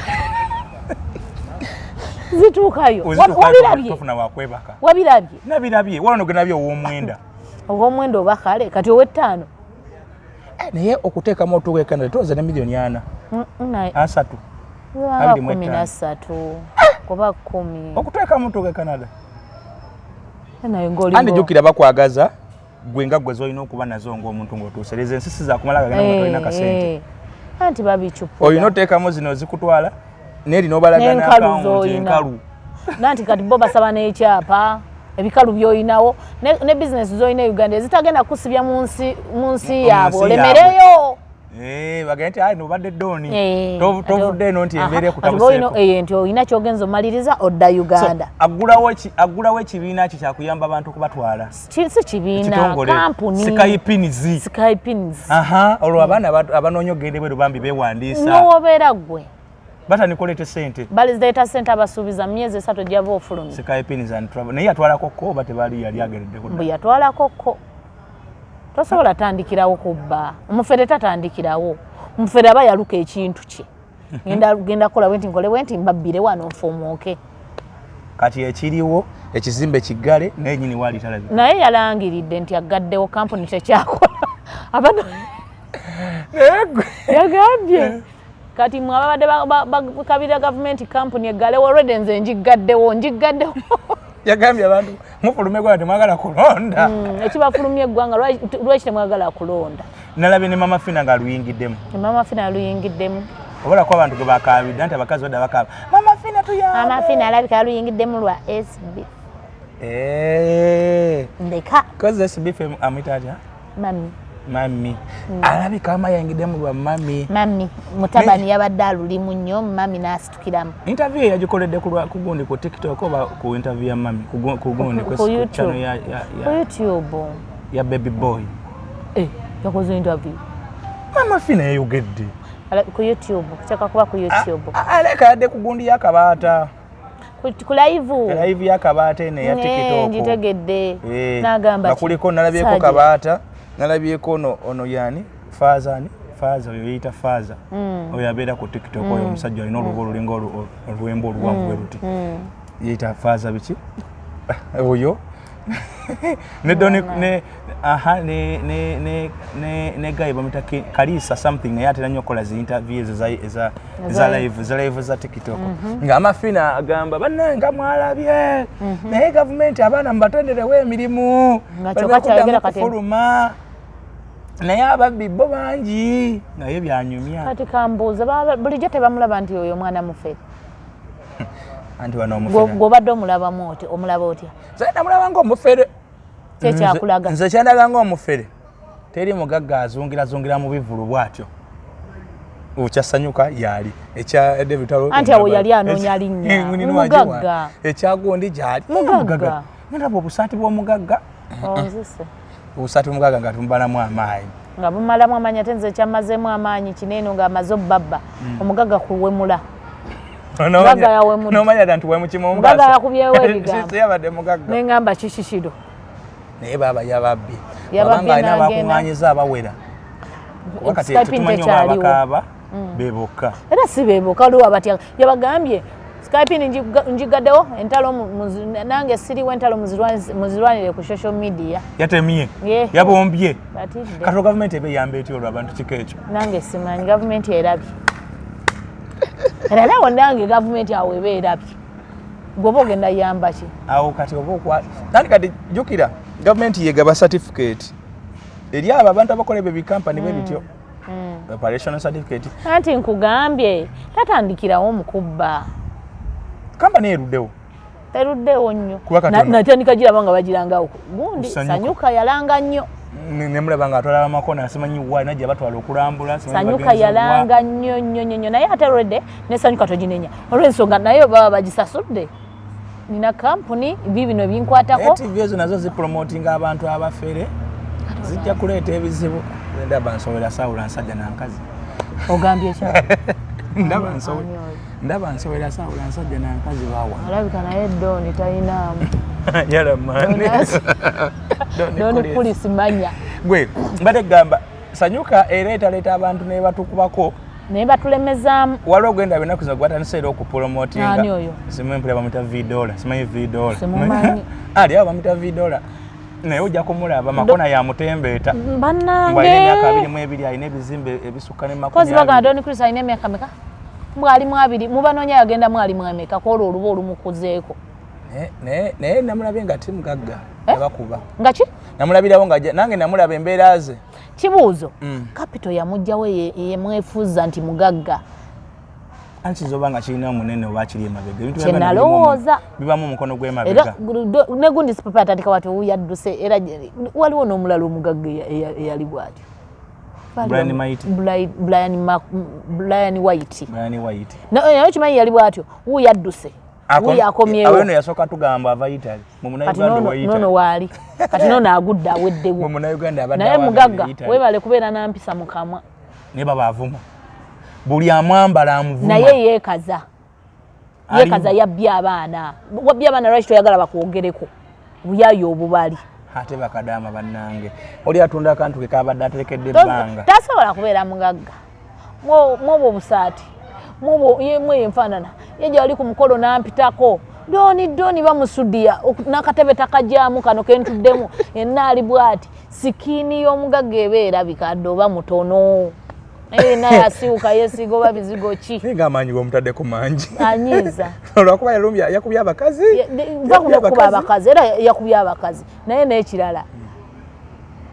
E: zituukayo.
F: Wezituuka
E: Wabirabye?
F: tofuna wakwebaka.
E: Wabirabye?
F: Nabirabye. Waliwo nogwe ow'omwenda.
E: Ow'omwenda oba kale kati ow'ettaano.
F: Eh, naye okuteekamu otuuka e Canada towoza ne 4 miliyoni
E: Naye
F: 30.
E: Zibanga
F: 25.
E: 13 oba 10.
F: Okuteekamu otuuka e Canada.
E: Naye ng'oli
F: Andi jjukira bakwagaza gwe nga gwe zolina okuba nazo ng'omuntu ng'otuuse. Lezo ensi si zakumala gagenda nga tolina kasente.
E: Eh, anti babicupula.
F: Olina oteekamu zino zikutwala n'eri n'obalaga
E: N'enkalu
F: n'akawunti
E: z'olina.
F: enkalu.
E: Nanti kati bo basaba n'ekyapa, ebikalu by'olinawo ne bizinesi z'olina e Uganda ezitagenda kusibya mu nsi
F: Mu
E: yaabwe
F: nsi.
E: olemereyo.
F: Eh, bagende nti ayi nobadde doni.
E: Eh,
F: Tovudde eno nti embeera
E: aha, kati bw'olina-
F: ekutabuseeko.
E: eh, nti olina kyogenza omaliriza odda Uganda.
F: So, aggulawo ekibiina ki kyakuyamba abantu okubatwala?
E: Si kibiina.
F: Ekitongole.
E: Kampuni.
F: Skypins.
E: Skypins.
F: Aha, olwo abaana abanoonya okugenda ebweru bambi beewandiisa.
E: Nowobeera ggwe.
F: Batandika oleeta sente.
E: Balizireeta sente, abasuubiza mu myezi 3 ojjava ofulumya.
F: Skypins and Travel, naye yatwalako ko oba tebali yali agereddeko?
E: Mbu yatwalako ko. Tosobola tandikirawo kubba, omufere tatandikirawo. Omufere aba yaluka ekintu kye, genda kukola bwenti, nkole bwenti, mbabbire wano nfumuuke.
F: Kati ekiriwo ekizimbe kiggale, naye nyini waali talabika.
E: Naye yalangiridde nti agaddewo kampuni, tekyakola. Abantu
F: Naye gwe
E: yagambye kati mwe ababadde bakabirira gavumenti kampuni eggalewo, already nze njiggaddewo, njiggaddewo.
F: Yagambye abantu mufulume eggwanga, temwagala kulonda.
E: Ekibafulumya eggwanga, lwaki temwagala kulonda?
F: Nalabye ne Mama Fina ng'aluyingiddemu.
E: Mama Fina aluyingiddemu.
F: Obalako abantu gwe bakaabidde nti abakazi badde bakaaba Mama Fina tuyambe.
E: Mama Fina alabika aluyingiddemu lwa SB.
F: Eh.
E: Ndeka.
F: Koze SB fe amuyita atya?
E: Mami.
F: Mami alabika ama yayingiddemu lwa mami.
E: Mami mutabani yabadde alulimu nnyo, mami n'asitukiramu.
F: Interview ye yagikoledde ku gundi, ku TikTok oba ku interview ya mami ku gundi
E: Ku
F: ku
E: YouTube.
F: channel ya,
E: Ku
F: ya,
E: YouTube.
F: ya baby boy.
E: Eh, yakoze interview?
F: Mama Fina yayogedde.
E: Ku YouTube, kuteeka kuba ku YouTube.
F: Aleka yadde ku gundi y'akabaata.
E: Ku live.
F: Live y'akabaata eno eya TikTok.
E: Ngitegedde.
F: Eh,
E: n'agamba
F: nga
E: ki?
F: kuliko nalabyeko
E: Sajja.
F: Kabaata, nalabyeko ono yani faaza, ani faaza oyo yeyita faaza, oyo abeera ku TikTok, oyo omusajja olina oluba olulinga olwemba oluwanvu bwe luti, yeyita faaza biki oyo ne Doni ne aha ne ne ne ne ne guy bamuyita Kalisa something, naye atera nnyo okukola zi interview ezo eza live, za live za TikTok, nga Amafina agamba bannange nga mwalabye, naye gavumenti abaana mubatenderewo emirimu
E: Nga
F: baleme
E: kyokka kyayogera
F: kuddamu
E: kati
F: kufuluma. Naye ababbi bo bangi, naye byanyumya.
E: Kati kambuuza, bulijjo tebamulaba nti oyo omwana mufere?
F: Anti wano omufere
E: Gw'obadde omulabamu oti, omulaba otya?
F: Nze namulaba ng'omufere.
E: Kyekyakulaga?
F: Nze kyandaga ng'omufere, teri mugagga azungirazungira mu bivulu bw'atyo. Okyasanyuka yali ekya David Taro.
E: Anti awo yali anoonya linnya. Mugagga.
F: Ekyagundi gyali.
E: Mugagga.
F: Nalaba obusaati bw'omugagga.
E: Onzise.
F: Obusaati bw'omugagga nga tumubalamu amaanyi.
E: Nga bumalamu amaanyi, ate nze kyamazeemu amaanyi kineeno ng'amaze obbabba. Omugagga kuwemula. Mugagga yawemudde.
F: Nomanya dda nti wemukimombasa.
E: Mugagga yakubyewo ebigambo.
F: Yabadde mugagga.
E: Nengamba kikikiro.
F: Naye baaba yababbye.
E: Yababbye.
F: Wabanga alina
E: N'agenda.
F: abakuŋŋaanyiza abawera. Kuba kati
E: Skype
F: tetumanyi oba
E: tekyaliwo.
F: abakaaba be bokka.
E: Era si beboka, waliwo abatya. Yabagambye Skype njigaddewo entalo nange siriwo, entalo muzirwanire ku social media.
F: Yatemye.
E: Ye.
F: Yabombye.
E: Batidde.
F: Kati gavumenti eba eyamba etya olwo abantu kika ekyo?
E: Nange simanyi, gavumenti erabye. Era nawo nange gavumenti awo eba erabye, gwoba ogenda yamba ki?
F: Awo kati oba okwa nandi kati jjukira gavumenti yegaba certificate eri abo abantu abakola ebyo bikampani bwe bityo, operational certificate.
E: Anti nkugambye tatandikirawo mukubba.
F: Kampani eruddewo.
E: Teruddewo nnyo.
F: Kuba katono.
E: Natandika giraba nga bagirangawo gundi.
F: Sanyuka.
E: Sanyuka yalanga nnyo.
F: Nemulaba nga atwala amakona, simanyi wa najja batwala okulambula, simanyi
E: Sanyuka
F: bagenze wa.
E: Yalanga nnyo nnyo nnyo nnyo, naye ate olwedde ne Sanyuka toginenya olw'ensonga naye baba bagisasudde, nina kampuni bibino
F: Naye
E: binkwatako.
F: TV ezo nazo zipromotinga abantu abafere, zijja kuleeta ebizibu. Nze ndaba nsowera saawula nsajja nankazi.
E: Ogambye kya?
F: Ndaba ndaba nsowera saawula nsajja nankazi bawa.
E: Alabika naye Doni talinaamu.
F: Yalamani.
E: Doni Kulisi manya.
F: Gwe mbadde gamba Sanyuka ereetaleeta abantu nebatukubako.
E: Naye batulemezaamu.
F: Waliwo gwenda enaku zino gwatandise era okupromotinga.
E: Ani oyo?
F: Simanyi, mpulira bamwita Vidola, simanyi Vidola.
E: Simumanyi.
F: Ali awo bamwita Vidola, naye ojja kumulaba makona yamutembeeta.
E: Bannange.
F: Alina emyaka 22, alina ebizimbe ebisukka ne makumi
E: Kozi bagamba
F: abiri.
E: Doni Chris alina emyaka meka? Mwalimu abiri mubanoonya, yagenda mwalimu ameka kwolwo oluba olumukuzeeko.
F: Naye namulabye nga ti mugagga.
E: Eh?
F: Yabakuba.
E: Nga ki?
F: Namulabirawo nga nange namulaba embeera ze.
E: Kibuuzo, kapito yamugjawo yemwefuuza nti mugagga.
F: Anti kizoba nga kirina omunene oba kiri emabega. Ebintu
E: Kye
F: byonna
E: nalowooza.
F: Bibamu omukono
E: Era
F: gw'emabega.
E: Ne gundi sipapa atandika wati yadduse, era waliwo n'omulala omugagga eyali bw'atyo.
F: Brian Mighty.
E: Brian White.
F: Brian White.
E: Naye okimanyi yali bw'atyo, wuuyo adduse, wuuyo akomyewo.
F: Awo eno yasooka tugamba ava Italy. Mu
E: Kati
F: Munnayuganda
E: noono
F: owa Italy.
E: noono waali, kati noono agudde aweddewo.
F: Mu Munnayuganda abadde
E: Naye
F: awagalira
E: mugagga.
F: Italy.
E: Weebale kubeera nampisa mu kamwa.
F: Naye baba avuma. Buli amwambala amuvuma.
E: Naye yeekaza.
F: Ali-
E: Yeekaza, yabbye abaana, wabbye abaana, lwaki toyagala bakwogereko buyayo obubali?
F: Ate bakadaama bannange. Oli atunda akantu ke kabadde aterekedde ebbanga.
E: Tasobola kubeera mugagga. Mwobwo obusaati, mwobwo mweyo enfaanana ye gyali ku mukolo nampitako Doni Doni bamusudiya n'akatebe takajaamu kano kentuddemu yenna ali bwati. Skin y'omugagga eba erabika dde oba mutono, naye yenna yasiwuka yesiiga oba bizigo ki.
F: Naye ng'amaanyi g'omutaddeko mangi.
E: Anyiiza.
F: Olwakuba yalumbya yakubye abakazi.
E: Va kuno okuba abakazi, era yakubye abakazi, naye n'ekirala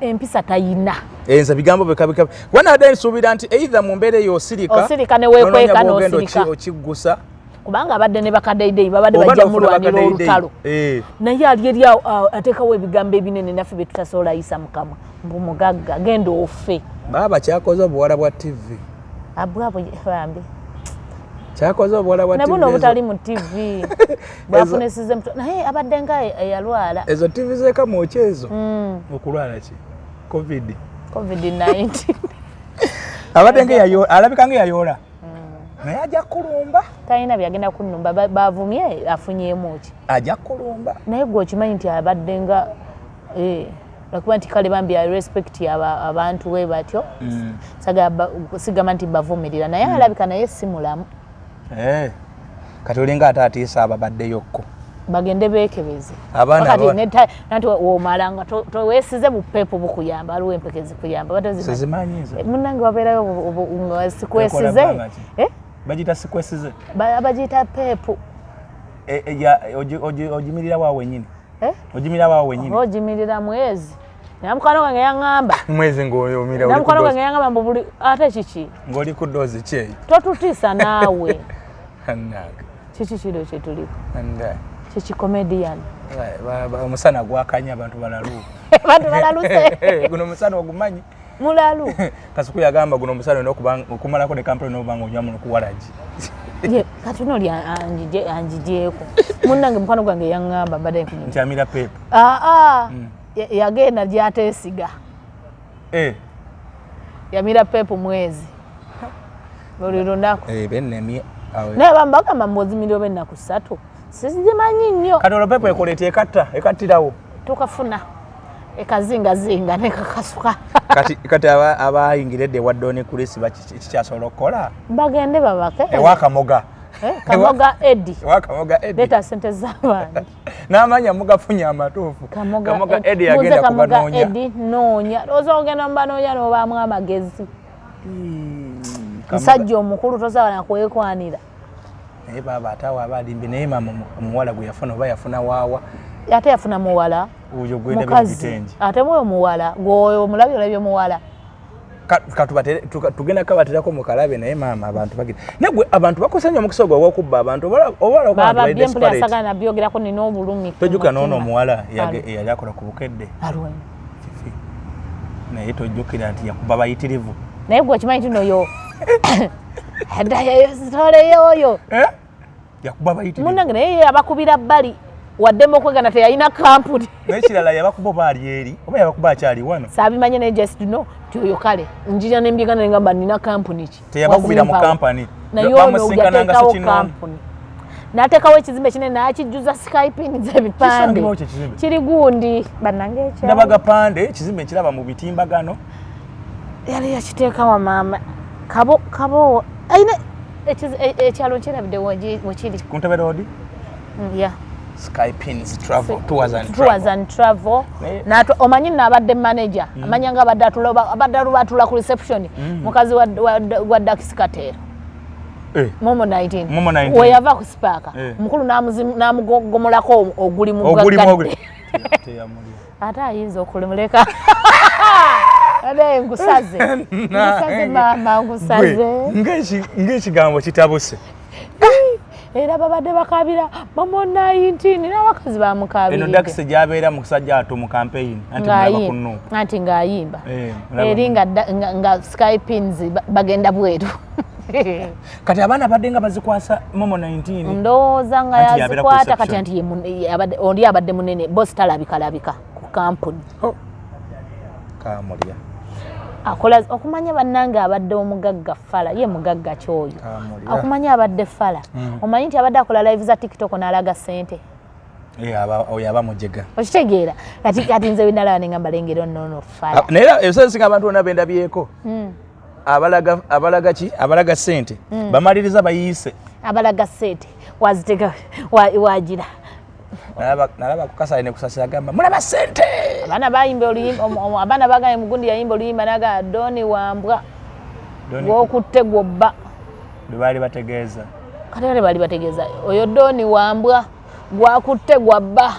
E: empisa tayina.
F: Enza bigambo bikabika. Kuba nadde nsuubira nti either mu mbeera eyo osirika.
E: Osirika ne weekweka.
F: N'onoonya bw'ogenda
E: N'osirika.
F: Okiggusa.
E: Kubanga abadde ne bakadaideyi babadde
F: Oba
E: bajja
F: n'ofuna
E: mulwanira
F: bakadaideyi.
E: olutalo. Naye ali eri awo, ateekawo ebigambo ebinene naffe bye tutasobola yisa mukamwa, mbu mugagga, genda ofe.
F: Baaba kyakoze obuwala bwa TV.
E: Abwabwe bambi.
F: Kyakoze obuwala bwa
E: Ne
F: TV.
E: buno obutali mu TV bwafunisize muto, naye abadde nga eyalwala.
F: Ezo TV z'ekamwokya ezo. Okulwala ki? Covid.
E: COVID-19.
F: Abadde nga alabika nga eyayoola. Naye ajja kulumba.
E: Talina byagenda kunnumba. Bavumye afunyeemu ki?
F: Ajja kulumba.
E: Naye gwe okimanyi nti abadde nga lwakuba nti kale bambi I respect abantu we batyo. Sigamba nti bavumirira, naye alabika naye si mulamu.
F: Eh. Kati olinga ate atiisa ababaddeyokko.
E: Bagende beekebeze.
F: Abaana
E: Wakati nanti womala nga toweesize bupeepo bukuyamba, waliwo empeke zikuyamba. Oba tozimanyi?
F: Sizimanyi nze.
E: Munnange wabeerayo nga sikwesize.
F: Ekola bbanga ki?
E: Eh?
F: Bagiyita sikwesize.
E: Bagiyita peepu.
F: E, e, Ogimirira wa wennyini?
E: Eh?
F: Ogimirira wa wennyini?
E: Oba ogimirira mwezi. Naye mukwano gwange yaŋŋamba
F: Mwezi ng'omira
E: naye mukwano gwange yaŋŋamba mbu buli ate kiki
F: ng'oli ku doozi ki eyo?
E: Totutiisa naawe.
F: Annange.
E: Kiki kiro kyetuliko?
F: Annange.
E: Kiki comedian?
F: Omusana gwakanya abantu balalu.
E: Abantu balaluse.
F: Guno omusana ogumanyi.
E: Mulalu.
F: Kasuku yagamba guno omusana olina okumalako ne kampala n'oba nga onywa muno kuwalagi.
E: Ye kati ono oli anjigyeko. Munnange mukwano gwange yaŋŋamba mbadde nkunyumya.
F: Nti amira peepa.
E: Aa. Yagenda gy'ateesiga. Yamira peepu mwezi. Buli lunaku.
F: Bennemye.
E: Naye abamu bagamba mbu ozimira oba ennaku 3. Sizimanyi nnyo.
F: Kati olwo peepu ekola etya? Ekatta, ekattirawo.
E: Tukafuna. Ekazingazinga ne kakasuka.
F: Kati abayingira edda ewa Don Chris kikyasobola okukola?
E: Bagende babake.
F: Ewa Kamoga.
E: Kamoga Eddie.
F: Ewa Kamoga Eddie.
E: Leeta ssente z'abantu.
F: N'amanya mugafunye amatuufu. Kamoga Eddie yagenda kubanoonya.
E: Eddie noonya. Osobola ogenda mubanoonya n'obaamu amagezi. Musajja omukulu tosobola kwekwanira.
F: Naye baaba ate awo aba alimbi naye maama omuwala gwe yafuna oba yafuna waawa.
E: Ate yafuna muwala.
F: Oyo gwe ndabye mu bitengi.
E: Ate mwoyo muwala gwoyo omulabye olabye muwala.
F: Tugenda kabaterako mu kalabe naye maama abantu bagira. Naye gwe abantu bakozesa nnyo omukisa ogwo ogw'okubba abantu oba oba
E: abantu bali desperate. Baba nabyogerako nina obulumi.
F: Tojjukira n'ono omuwala eyali akola ku Bukedde.
E: Alwe.
F: Naye tojjukira nti yakuba bayitirivu.
E: Naye gwe okimanyi nti noyo. Sitole yoyo.
F: Yakuba bayitirivu.
E: Munnange naye abakubira bbali. Waddemu okwegana teyalina kampuni.
F: N'ekirala yabakuba oba ali eri oba yabakuba akyali wano.
E: Saabimanye naye just know nti oyo kale njira ne mbyegana ne ngamba nina kampuni ki.
F: Teyabakubira mu kampani.
E: Naye ono yateekawo kampuni. N'ateekawo ekizimbe kinene n'akijjuza Skype z'ebipande. Kiri gundi bannange ekyo.
F: Ndaba gapande ekizimbe nkiraba mu bitimbagano.
E: Yali yakiteekawo maama. Kabo alina ekyalo nkirabidde wekiri.
F: Ku Ntebe Road?
E: Yeah.
F: Skypins travel, tours and
E: travel. Tours and travel. Omanyi nno abadde manager. Amanya nga abadde atula ku reception. Mukazi wa Dax Katero. Momo 19.
F: Momo 19.
E: We yava ku Spark. Mukulu n'amugomolako oguli mu gaggadde. Ate ayinza okulimuleka. Ate nkusaze. Nkusaze maama, nkusaze.
F: Ng'ekigambo kitabuse.
E: Era babadde bakabira Momo 19 n'abakazi bamukaabirira.
F: Eno Dax gy'abeera mu kusajja atu mu campaign anti mulaba ku Nuupu.
E: Anti ng'ayimba. Eri nga Skypins bagenda bweru.
F: Kati abaana badde nga bazikwasa Momo 19.
E: Ndowooza nga yazikwata kati anti oli abadde munene boss talabikalabika ku kampuni.
F: Kamulya.
E: Akola okumanya bannange abadde omugagga fala ye mugagga kyoyo. Okumanya abadde fala. Omanyi nti abadde akola live za TikTok n'alaga ssente.
F: Oyo aba mujega.
E: Okitegeera. Kati nze bwe ne ngamba lengera nnono fala.
F: Naye ebiseera ebisinga abantu bonna bendabyeko. Abalaga ki? Abalaga ssente. Bamaliriza bayiise.
E: Abalaga ssente. Wazitega wagira.
F: Nalaba kukasale ne kusasira agamba mulaba ssente.
E: Abaana bayimba oluyimba, abaana bagambye Mugundi yayimba oluyimba n'agamba Doni wambwa. Gw'okutte gw'obba.
F: Bwe baali bategeeza.
E: Kati ate baali bategeeza oyo Doni wambwa gwakutte gwabba.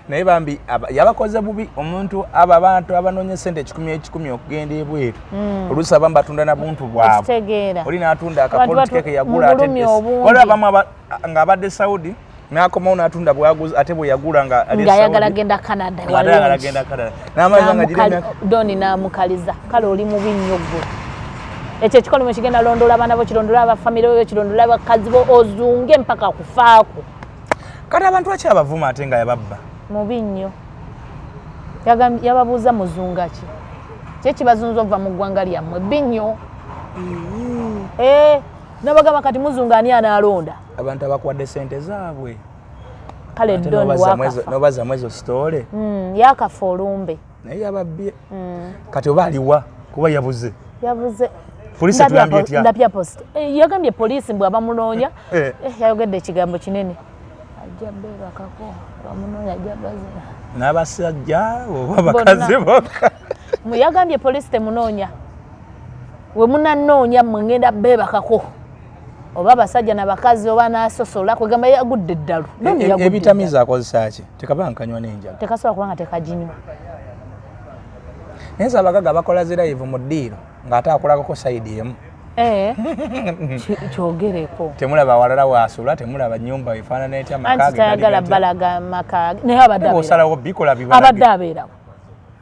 F: Naye bambi yabakoze bubi omuntu abo abantu abanoonya ssente 100 okugenda ebweru. Oluusi abamu batunda na buntu bwabwe. Oli n'atunda akapolitike ke yagula ate waliwo abamu ng'abadde Saudi n'akomawo n'atunda bwaguzi ate bwe yagula nga ali Saudi.
E: Ng'ayagala genda Canada.
F: Ng'ayagala genda Canada. N'amaze nga gira
E: Doni n'amukaliza. Kale oli mubi nnyo ggwe. Ekyo ekikolimo kigenda londoola abaana bo, kirondoola abafamire bo, kirondoola abakazi bo, ozunge mpaka kufaako.
F: Kati abantu lwaki abavuma ate nga yababba?
E: Mubi nnyo. Yababuuza muzunga ki? Ki kibazunza okuva mu ggwanga lyammwe? Bbi nnyo. N'abagamba kati muzunga ani anaalonda?
F: Abantu abakuwadde ssente zaabwe.
E: Kale Doni wakafa.
F: N'obazzamu ezo sitoole.
E: Yakafa olumbe.
F: Naye yababbye. Kati oba aliwa kuba yabuze.
E: Yabuze.
F: Poliisi etuyambye etya?
E: Ndabya post. Yagambye poliisi mbwe abamunoonya. Yayogedde ekigambo kinene. Ajja beebakako bamunoonya ajja bazina.
F: N'abasajja oba bakazi bokka.
E: Yagambye poliisi temunoonya. We munanoonya mmwe ngenda beebakako. Oba abasajja n'abakazi oba n'asosola kwegamba yagudde eddalu.
F: Ebitamiiza akozesa ki? Tekaba nkanywa n'enjala.
E: Tekasobola kubanga tekaginywa.
F: Naye nze abagaga bakola zi live mu ddiiro ng'ate akulagako side emu.
E: Eh, kyogereko.
F: Temulaba walala wasula, temulaba nnyumba efaanana etya,
E: Anti
F: maka ge gali
E: tayagala
F: gatya.
E: balaga maka ge. Naye abadde
F: Naye
E: abeerawo.
F: bw'osalawo bikola bibalage.
E: Abadde abeerawo.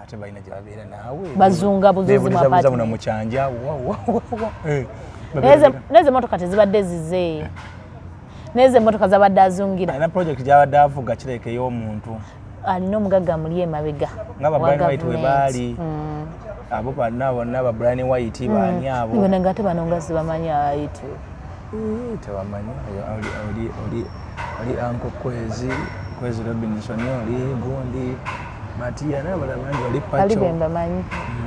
F: Ate balina gye babeera naawe.
E: Bazunga buzuzi mu
F: Beebulizabuliza
E: apartment.
F: muno mu kyanja, wa, wa, wa, wa. Eh,
E: Naye ze emmotoka tezibadde zize. Naye ze emmotoka zabadde azungira.
F: Alina project gy'abadde avuga kireka ey'omuntu.
E: Alina omugagga amuli emabega.
F: Nga ba
E: wa
F: Brian White we
E: gavumenti.
F: baali. Abo bonna bonna ba Brian White baani abo.
E: Bano nga ate bano nga sibamanyi ayitu.
F: Eh, tebamanyi. Oyo oli Uncle Kwezi, Kwezi Robinson, oli gundi Matia n'abalala bangi, oli Pacho.
E: Ali be mbamanyi.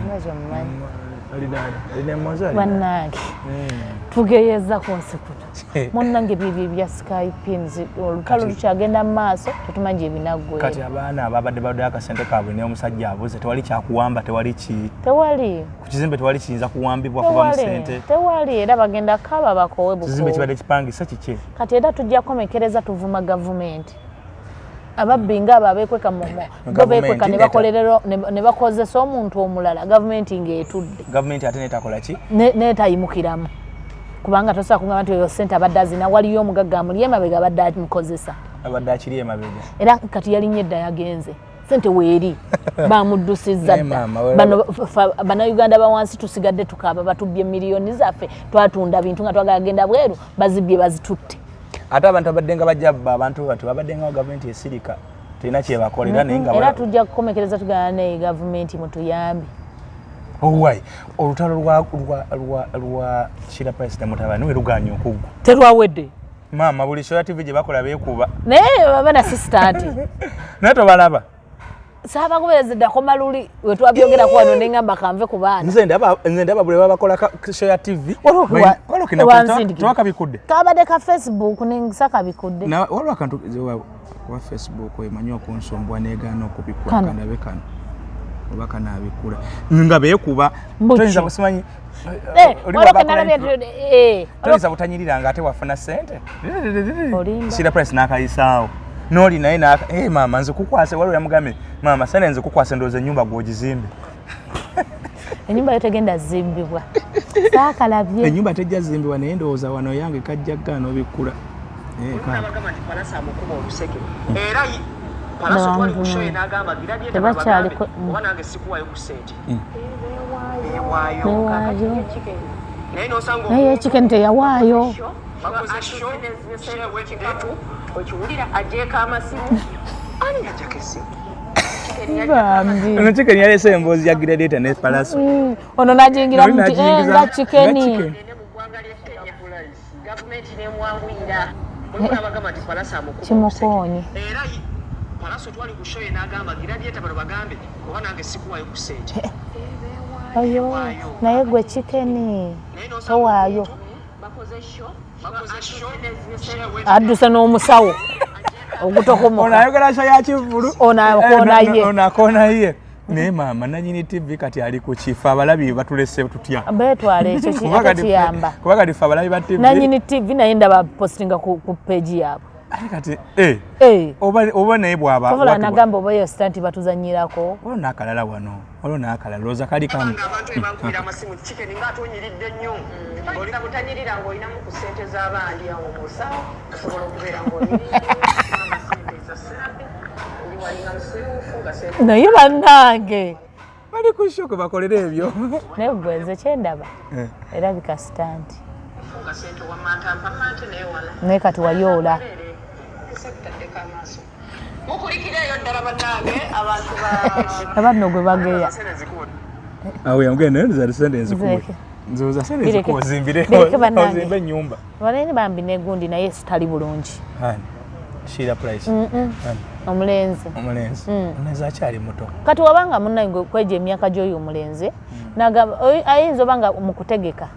E: Nga kyomumanyi.
F: Oli nani? Oli ne Moza, oli nani?
E: Bannange. Tugeyeza ku nsi kuno. Munnange byebyo ebya Sky Pins, olutalo lukyagenda mu maaso, tetumanyi gye binaggweera.
F: Kati abaana ababadde badde akasente kaabwe n'omusajja abuze, tewali kyakuwamba, tewali ki
E: Tewali.
F: ku kizimbe tewali kiyinza kuwambibwa kuva mu
E: Tewali.
F: ssente.
E: Tewali era bagenda kaba bakowe
F: Kizimbe
E: bukowe.
F: kibadde kipangisa kiki?
E: Kati era tujja kukomekereza tuvuma gavumenti. Ababbi ng'abo abeekweka mu bo beekweka ne bakolerera ne bakozesa omuntu omulala, gavumenti ng'etudde.
F: Gavumenti ate n'etakola ki?
E: N'etayimukiramu. Kubanga tosobola kugamba nti oyo ssente abadde azina, waliyo omugagga amuli emabega abadde amukozesa.
F: Abadde akiri emabega.
E: Era kati yalinnye edda yagenze. Ssente weeri bamuddusizza
F: Naye
E: dda.
F: maama, wera-
E: Bano Bannayuganda ba wansi tusigadde tukaaba, batubbye miliyoni zaffe, twatunda bintu nga twagala genda bweru, bazibbye bazitutte.
F: Ate abantu abadde nga bajja bba abantu bati babadde nga gavumenti esirika terina kyebakolera naye nga
E: Era tujja kukomekereza tugana naye gavumenti mutuyambe.
F: Owai, olutalo lwa Sheila Price ne mutabani we lugaanye okuggwa.
E: Terwawedde.
F: Maama, buli show ya TV gye bakola beekuba.
E: Naye baba na sister nti.
F: Naye tobalaba.
E: Saabagoberezi ddakoma luli we twabyogerako wano ne ŋŋamba kanve ku baana.
F: Nze ndaba buli babakola show ya TV.
E: Wanzindikira.
F: Tewakabikudde.
E: Kabadde ka Facebook ne nsakabikudde.
F: Na waliwo akantu wa Facebook emanyi okunsombwa negaana okubikula
E: Kano.
F: kandabe kano. Oba kanaabikula. Nga beekuba.
E: Mbuki.
F: Toyinza kusimanyi.
E: Eh, waliwo ke nalabye
F: Toyinza butanyirira nga ate wafuna ssente.
E: Olimba.
F: Sheila Price n'akayisaawo. N'oli naye n'aka, maama nze kukwase, waliwo yamugambye, maama sente nze kukwase ndowooza ennyumba gw'ogizimbe.
E: Ennyumba yo tegenda zimbibwa. Saakalabye.
F: Ennyumba tejja zimbibwa naye ndowooza wano yange kajja gaana obikkula.
G: N'abagamba nti Palasa amukuba oluseke. Era Palasa twali ku show ye n'agamba Gladiator
E: Tebakyali
G: babagambe, oba nange sikuwaayo ku ssente. Beewaayo.
E: Beewaayo.
G: Naye n'osanga
E: Naye chicken teyawaayo.
G: bakoze show, show ewedde. Okiwulira agyeko amasimu. Ani yaggyako essimu?
E: Bambi.
F: Ono chicken yaleese emboozi ya Gladiator ne Palasa.
E: Ono n'agiyingira
F: Oli
E: mu
F: n'agiyingiza
E: nga chicken.
F: Nga chicken.
G: Ene mu ggwanga ly'e Kenya. Gavumenti n'emwanguyira. Mulimu n'abagamba nti Palasa amukuba
E: Kimukoonye.
G: oluseke. Era Palasa twali ku show ye n'agamba Gladiator bano bagambe, oba nange sikuwaayo ku ssente.
E: Oyo, naye gwe chicken towaayo. Adduse n'omusawo ogutokomoka.
F: Ono ayogera show ya kivvulu.
E: Ono akoona ye.
F: Ono akoona ye. Naye maama nannyini TV kati ali ku kifo abalabi batulese tutya.
E: Beetwala ekyo ate kiyamba.
F: Kuba kati ffe abalabi ba TV.
E: Nannyini TV naye ndaba postinga ku page yaabwe.
F: Ate kati, oba naye bw'aba
E: Tovola
F: watubwa.
E: nagamba oba eyo stunt batuzannyirako.
F: Waliwo n'akalala wano, waliwo n'akalala, lowooza kali kamu.
G: Abantu ebankubira amasimu, chicken nga atonyiridde nnyo. Ng'olina butanyirira ng'olinamu ku ssente z'abandi awo mu nsawo, osobola okubeera ng'onyirira. Ssente za Serapi, oli walinga musiwuufu nga ssente
E: Naye bannange.
F: Bali ku show kwe bakolera ebyo.
E: Naye gwe nze kye ndaba, erabika stunt.
G: Nga ssente owamanta mpamante naye wala.
E: Naye kati wayoola.
G: Ssekutaddeko amaaso. Mukulikireeyo ddala bannange abantu ba
E: Abanno gwe bageya.
F: Awo yamugenda naye nze ssente nzikuwe.
E: Nzeke.
F: Nzooza ssente
E: Bireke.
F: nzikuwe ozimbire.
E: Bireke bannange.
F: Ozimbe ennyumba.
E: Banaye bambi n'egundi naye sitali bulungi.
F: Ani? Sheila Price. Ani?
E: Omulenzi.
F: Omulenzi. Omulenzi akyali muto.
E: Kati wabanga munnange kweja emyaka gy'oyo omulenzi, n'agamba, ayinza oba nga mu kutegeka.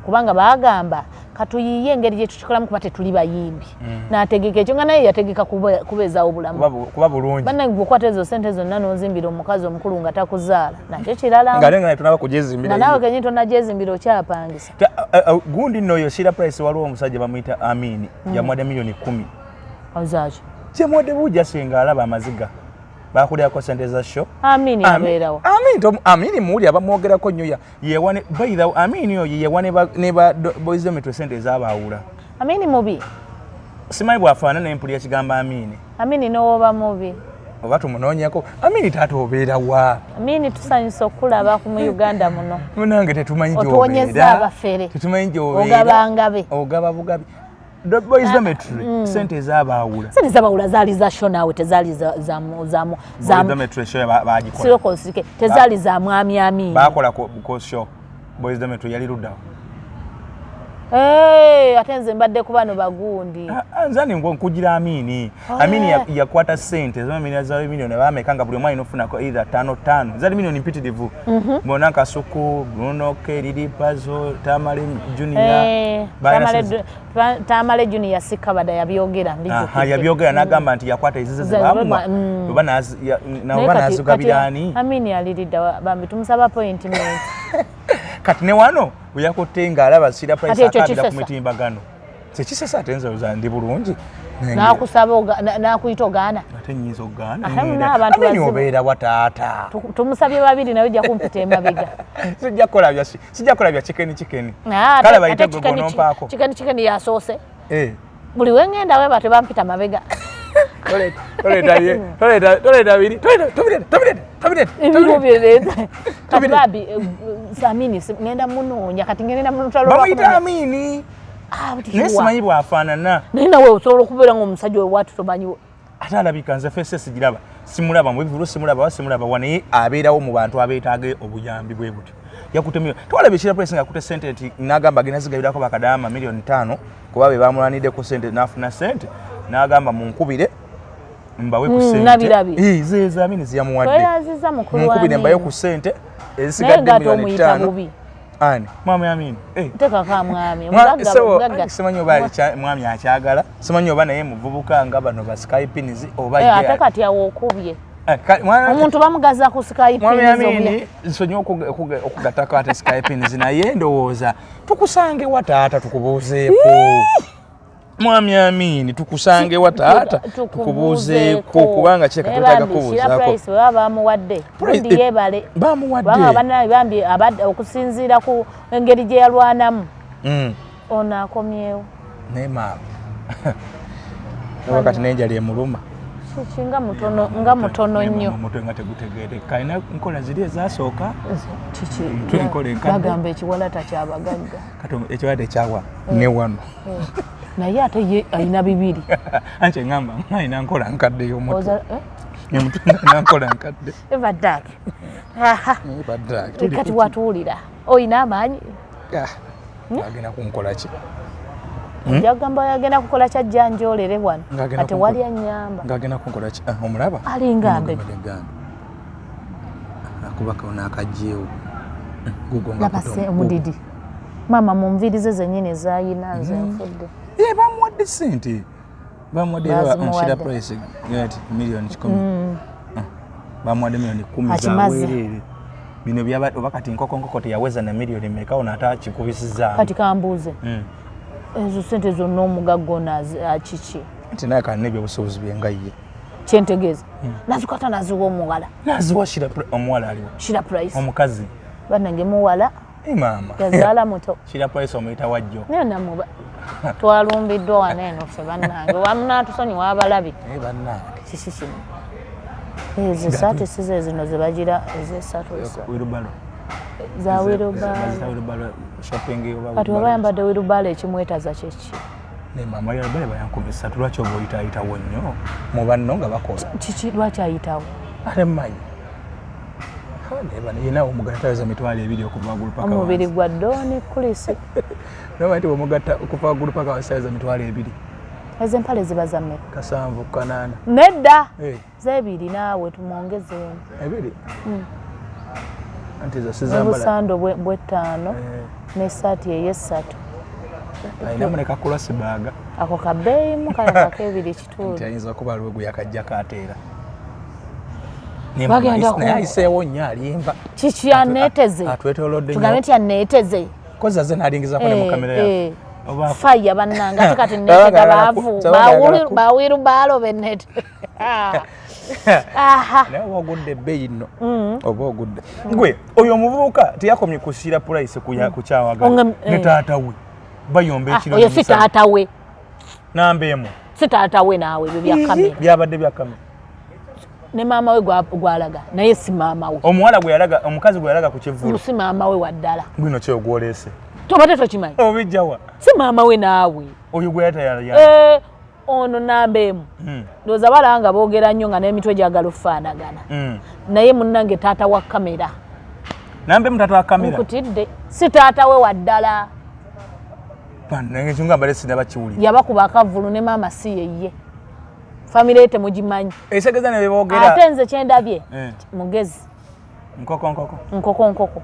E: Kubanga baagamba katuyiiye engeri gye tukikolamu kuba tetuli bayimbi. N'ategeka ekyo nga naye yategeka kubeezaawo bulamu.
F: Kuba bulungi.
E: Bannange bw'okwata ezo ssente zonna n'ozimbira omukazi omukulu nga takuzaala, nakyo kirala.
F: Ng'ate nga naye tonaba kugyezimbira.
E: Nga naawe kennyini tonagyezimbira okyapangisa.
F: Gundi nno oyo Sheila Price waliwo omusajja bamuyita Amini, yamuwadde miliyoni 10.
E: Ozaaki?
F: Kyemuwadde bujja singa alaba amaziga. Bakulyako sente za show.
E: Amini abeerawo.
F: Amini muwuli abamwogerako nnyo yewane. By the way, Amini oyo yewane ne ba Boys Dormitory sente ezabaawula.
E: Amini mubi.
F: Simanyi bw'afaanana naye mpulira kigambo Amini.
E: Amini n'owoba mubi.
F: Oba tumunoonyeko. Amini taata obeera wa?
E: Amini tusanyusa okulaba ku mu Uganda muno.
F: Munange tetumanyi gy'obeera.
E: Otuwonyezza abafere.
F: Tetumanyi gy'obeera.
E: Ogaba ngabe.
F: Ogaba bugabi. The Boys Dormitory sente ezabaawula.
E: Sente zabaawula zaali za show naawe, tezaali za
F: Boys Dormitory show bagikola.
E: Siroko nsirike, tezaali za mwami Amini.
F: Bakola ku show. Boys Dormitory yali luddawo.
E: Ate nze mbadde ku bano bagundi.
F: Nze ani nkugira Amini. Amini yakwata sente za milioni bameka nga buli omu alina okufunako either 5 5. Zali milioni mpitirivu. Mbona Kasuku, Bruno K, Lili Pazo, Tamale Junior.
E: Tamale Junior sikabada yabyogera mbijjukidde.
F: Yabyogera n'agamba nti yakwata ezize ze bamuwa. Oba n'azigabira ani?
E: Amini aliridda bambi tumusaba appointment.
F: Kati ne wano bwe yakutte ng'alaba Sira Price akabira ku mitimbagano. Tekisesa ate nze oza ndi bulungi.
E: N'akusaba n'akuyita ogaana.
F: Ate nnyinza okugaana. Amini obeera wa taata.
E: Tumusabye babiri naye ojja kumpita emabega.
F: Sijja kukola bya chicken chicken. Kale bayite gwe gw'onompaako.
E: Chicken chicken yasoose. Buli we ŋŋenda we batyo bampita mabega.
F: Toleeta biri. Tobireeta.
E: Kati babi Amini ŋŋenda munoonya kati ŋŋenda mu lutalo.
F: Bamuyita Amini. Naye simanyi bw'afaanana.
E: Naye nawe osobola okubeera ng'omusajja we bw'ati tomanyiwo.
F: Ate alabika nze ffe sigiraba. Simulaba mu bivvulu, simulaba wa, simulaba wa, naye abeerawo mu bantu abeetaaga obuyambi bwe butyo. Yakutte milioni. Twalaba ekira Price ng'akutte ssente nti n'agamba agenda zigabirako bakadaama milioni 5 kuba be bamulwaniddeko ssente n'afuna ssente n'agamba munkubire mbawe ku ssente.
E: Nabirabye.
F: Ze Amini ziyamuwadde.
E: Tweyanzizza mukulu wa
F: Munkubire mbawe ku ssente ezisigadde milioni 5. Ani? Mwami Amini.
E: Nteekako mwami. Omugagga.
F: Simanyi oba mwami akyagala. Simanyi oba naye muvubuka nga bano ba Skypins oba ye.
E: Ate kati awo okubye. Omuntu bamugaza ku Skypins.
F: Mwami Amini nsonyiwa okugattako ate Skypins naye ndowooza tukusange wa taata tukubuuzeeko. Mwami Amini tukusange wa taata tukubuuzeeko kubanga kireka twetaaga kubuuzaako.
E: Price baba bamuwadde. Ndi yeebale.
F: Bamuwadde.
E: Kubanga bannange bambi okusinziira ku engeri gye yalwanamu. Ono akomyewo.
F: Naye maama. Kati n'enjala emuluma.
E: Kiki nga mutono, nga mutono nnyo.
F: Omutwe nga tegutegeereka. Alina nkola ziri ezasooka.
E: Kiki?
F: Enkola enkadde.
E: Bagamba ekiwala takyabagagga.
F: Kati ekiwala tekyawa ne wano.
E: Naye ate ye alina bibiri.
F: Anti ngamba alina nkola nkadde y'omutwe. Omutwe alina nkola nkadde.
E: Eva Dark.
F: Eva Dark.
E: Kati watuwulira. Oyina amaanyi?
F: Agenda kunkola ki?
E: Ojja kugamba agenda kukola kya jjanjoolere wano. Kati wali annyamba.
F: Ng'agenda kunkola ki? Omulaba?
E: Alinga mbega.
F: Akubaka ono akaggyewo.
E: Laba se omudidi. Maama mu nviiri ze zennyini ezayina nze nfudde.
F: Bamuwadde ssente. Bamuwadde era Shira Price nti milioni 100. Bamuwadde milioni 10 za bwereere. Bino byaba oba kati nkoko teyaweza na milioni mmeka ono ate akikubisizaamu.
E: Kati kambuuze. Ezo ssente zonna omugagga ono akiki?
F: Nti naye kalina ebyobusuubuzi bye nga ye.
E: Kyentegeeza. Nazikwata naziwa omuwala.
F: Naziwa Shira omuwala aliwo.
E: Shira Price.
F: Omukazi.
E: Bannange muwala.
F: Maama.
E: Yazaala muto.
F: Shira Price omuyita wajjo.
E: Naye namuba. Twalumbiddwa wano eno ffe bannange. Wamunatusonyiwa abalabi.
F: Bannange.
E: Kiki kino? Ezo essaati si ze zino ze bagira ez'essatu.
F: Wirubalo.
E: Za wirubalo.
F: Shopping oba.
E: Kati oba ayambadde wirubalo ekimwetaza kye ki?
F: Ne maama wirubalo bayankuba essatu lwaki oba oyitaayitawo nnyo mu banno nga bakola.
E: Kiki lwaki ayitawo?
F: Ate mmanyi. Yena omugatta taweza 20,000 okuva waggulu paka wansi.
E: Omubiri gwa Doni Kulisi.
F: Naye nti bw'omugatta okuva waggulu paka wansi taweza 20,000.
E: Ezo empale ziba za mmeka?
F: 7 ku 8.
E: Nedda. Z'ebiri naawe tumwongezeemu.
F: Ebiri? Anti ezo sizambala.
E: Obusando bw'ettaano n'essaati ey'essatu.
F: Alinamu ne kakulasi baaga.
E: Ako kabeeyimu kale kak'ebiri kitundu.
F: Nti ayinza okuba aliwo gwe yakaggyako ateera. Naye ayiseewo nnyo alimba.
E: Kiki aneeteze?
F: Atwetoolodde nnyo.
E: Tugambe nti aneeteze.
F: Kozi azze n'alingizaako ne mu kamera yaffe. Oba-
E: Faya bannange, ate kati neetega baavu bawiru baalo benete. Aha.
F: Naye oba ogudde ebbeeyi nno, oba ogudde gwe. Oyo omuvubuka teyakomye kusiira Price kukyawagala ne taata we bayomba
E: Ah,
F: ekiro
E: oyo si
F: n'emisana.
E: taata we.
F: Namba emu.
E: Si taata we naawe, ebyo bya kamera.
F: Byabadde bya kamera.
E: Ne maama we gwalaga naye si maama we.
F: Omuwala gwe yalaga, omukazi gwe yalaga ku kivvulu.
E: Si maama we waddala.
F: Gwino kyo gwoleese.
E: Tobadde tokimanyi?
F: Obijjawa?
E: Si maama we naawe.
F: Oyo gwe yatayala.
E: Eh, ono namba emu, ndowooza balaba nga boogera nnyo nga n'emitwe gyagala okufaanagana, naye munnange taata wa kamera.
F: Namba emu taata wa kamera.
E: Nkutidde, si taata we waddala.
F: Bannange, ekyo nga mbadde sinaba kiwulira.
E: Yabakuba akavvulu ne maama si yeye, famire ye temugimanyi.
F: Ekitegeeza ne beboogera.
E: Ate nze kyendabye, mugezi.
F: Nkoko nkoko.
E: Nkoko nkoko,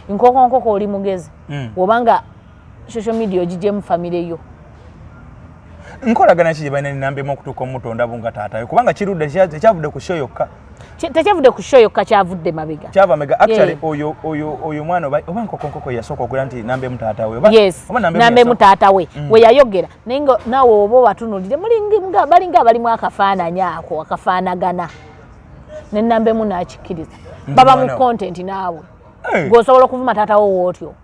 E: nkoko nkoko, oli mugezi. Obanga social media ogigyemu famire yo.
F: Nkolagana ki gye balina nenamba emu okutuuka omutonda bunga taatayo? Kubanga kirudde, tekyavudde ku show yokka.
E: Tekyavudde ku show yokka, kyavudde mabega.
F: Kyava mega actually.
E: Yeah.
F: Oyo omwana oba nkoko nkoko yasooka okulira nti namba emu taata we, oba
E: Yes.
F: oba namba emu
E: Namba emu
F: yasooka?
E: taata we we yayogera, naye nga naawe oba obatunulire balinga abalimu akafaananyi ako akafaanagana, ne namba emu n'akikkiriza. Baba mu
F: mwana we.
E: content naawe.
F: Hey.
E: Gweosobola okuvuma taata wo wootyo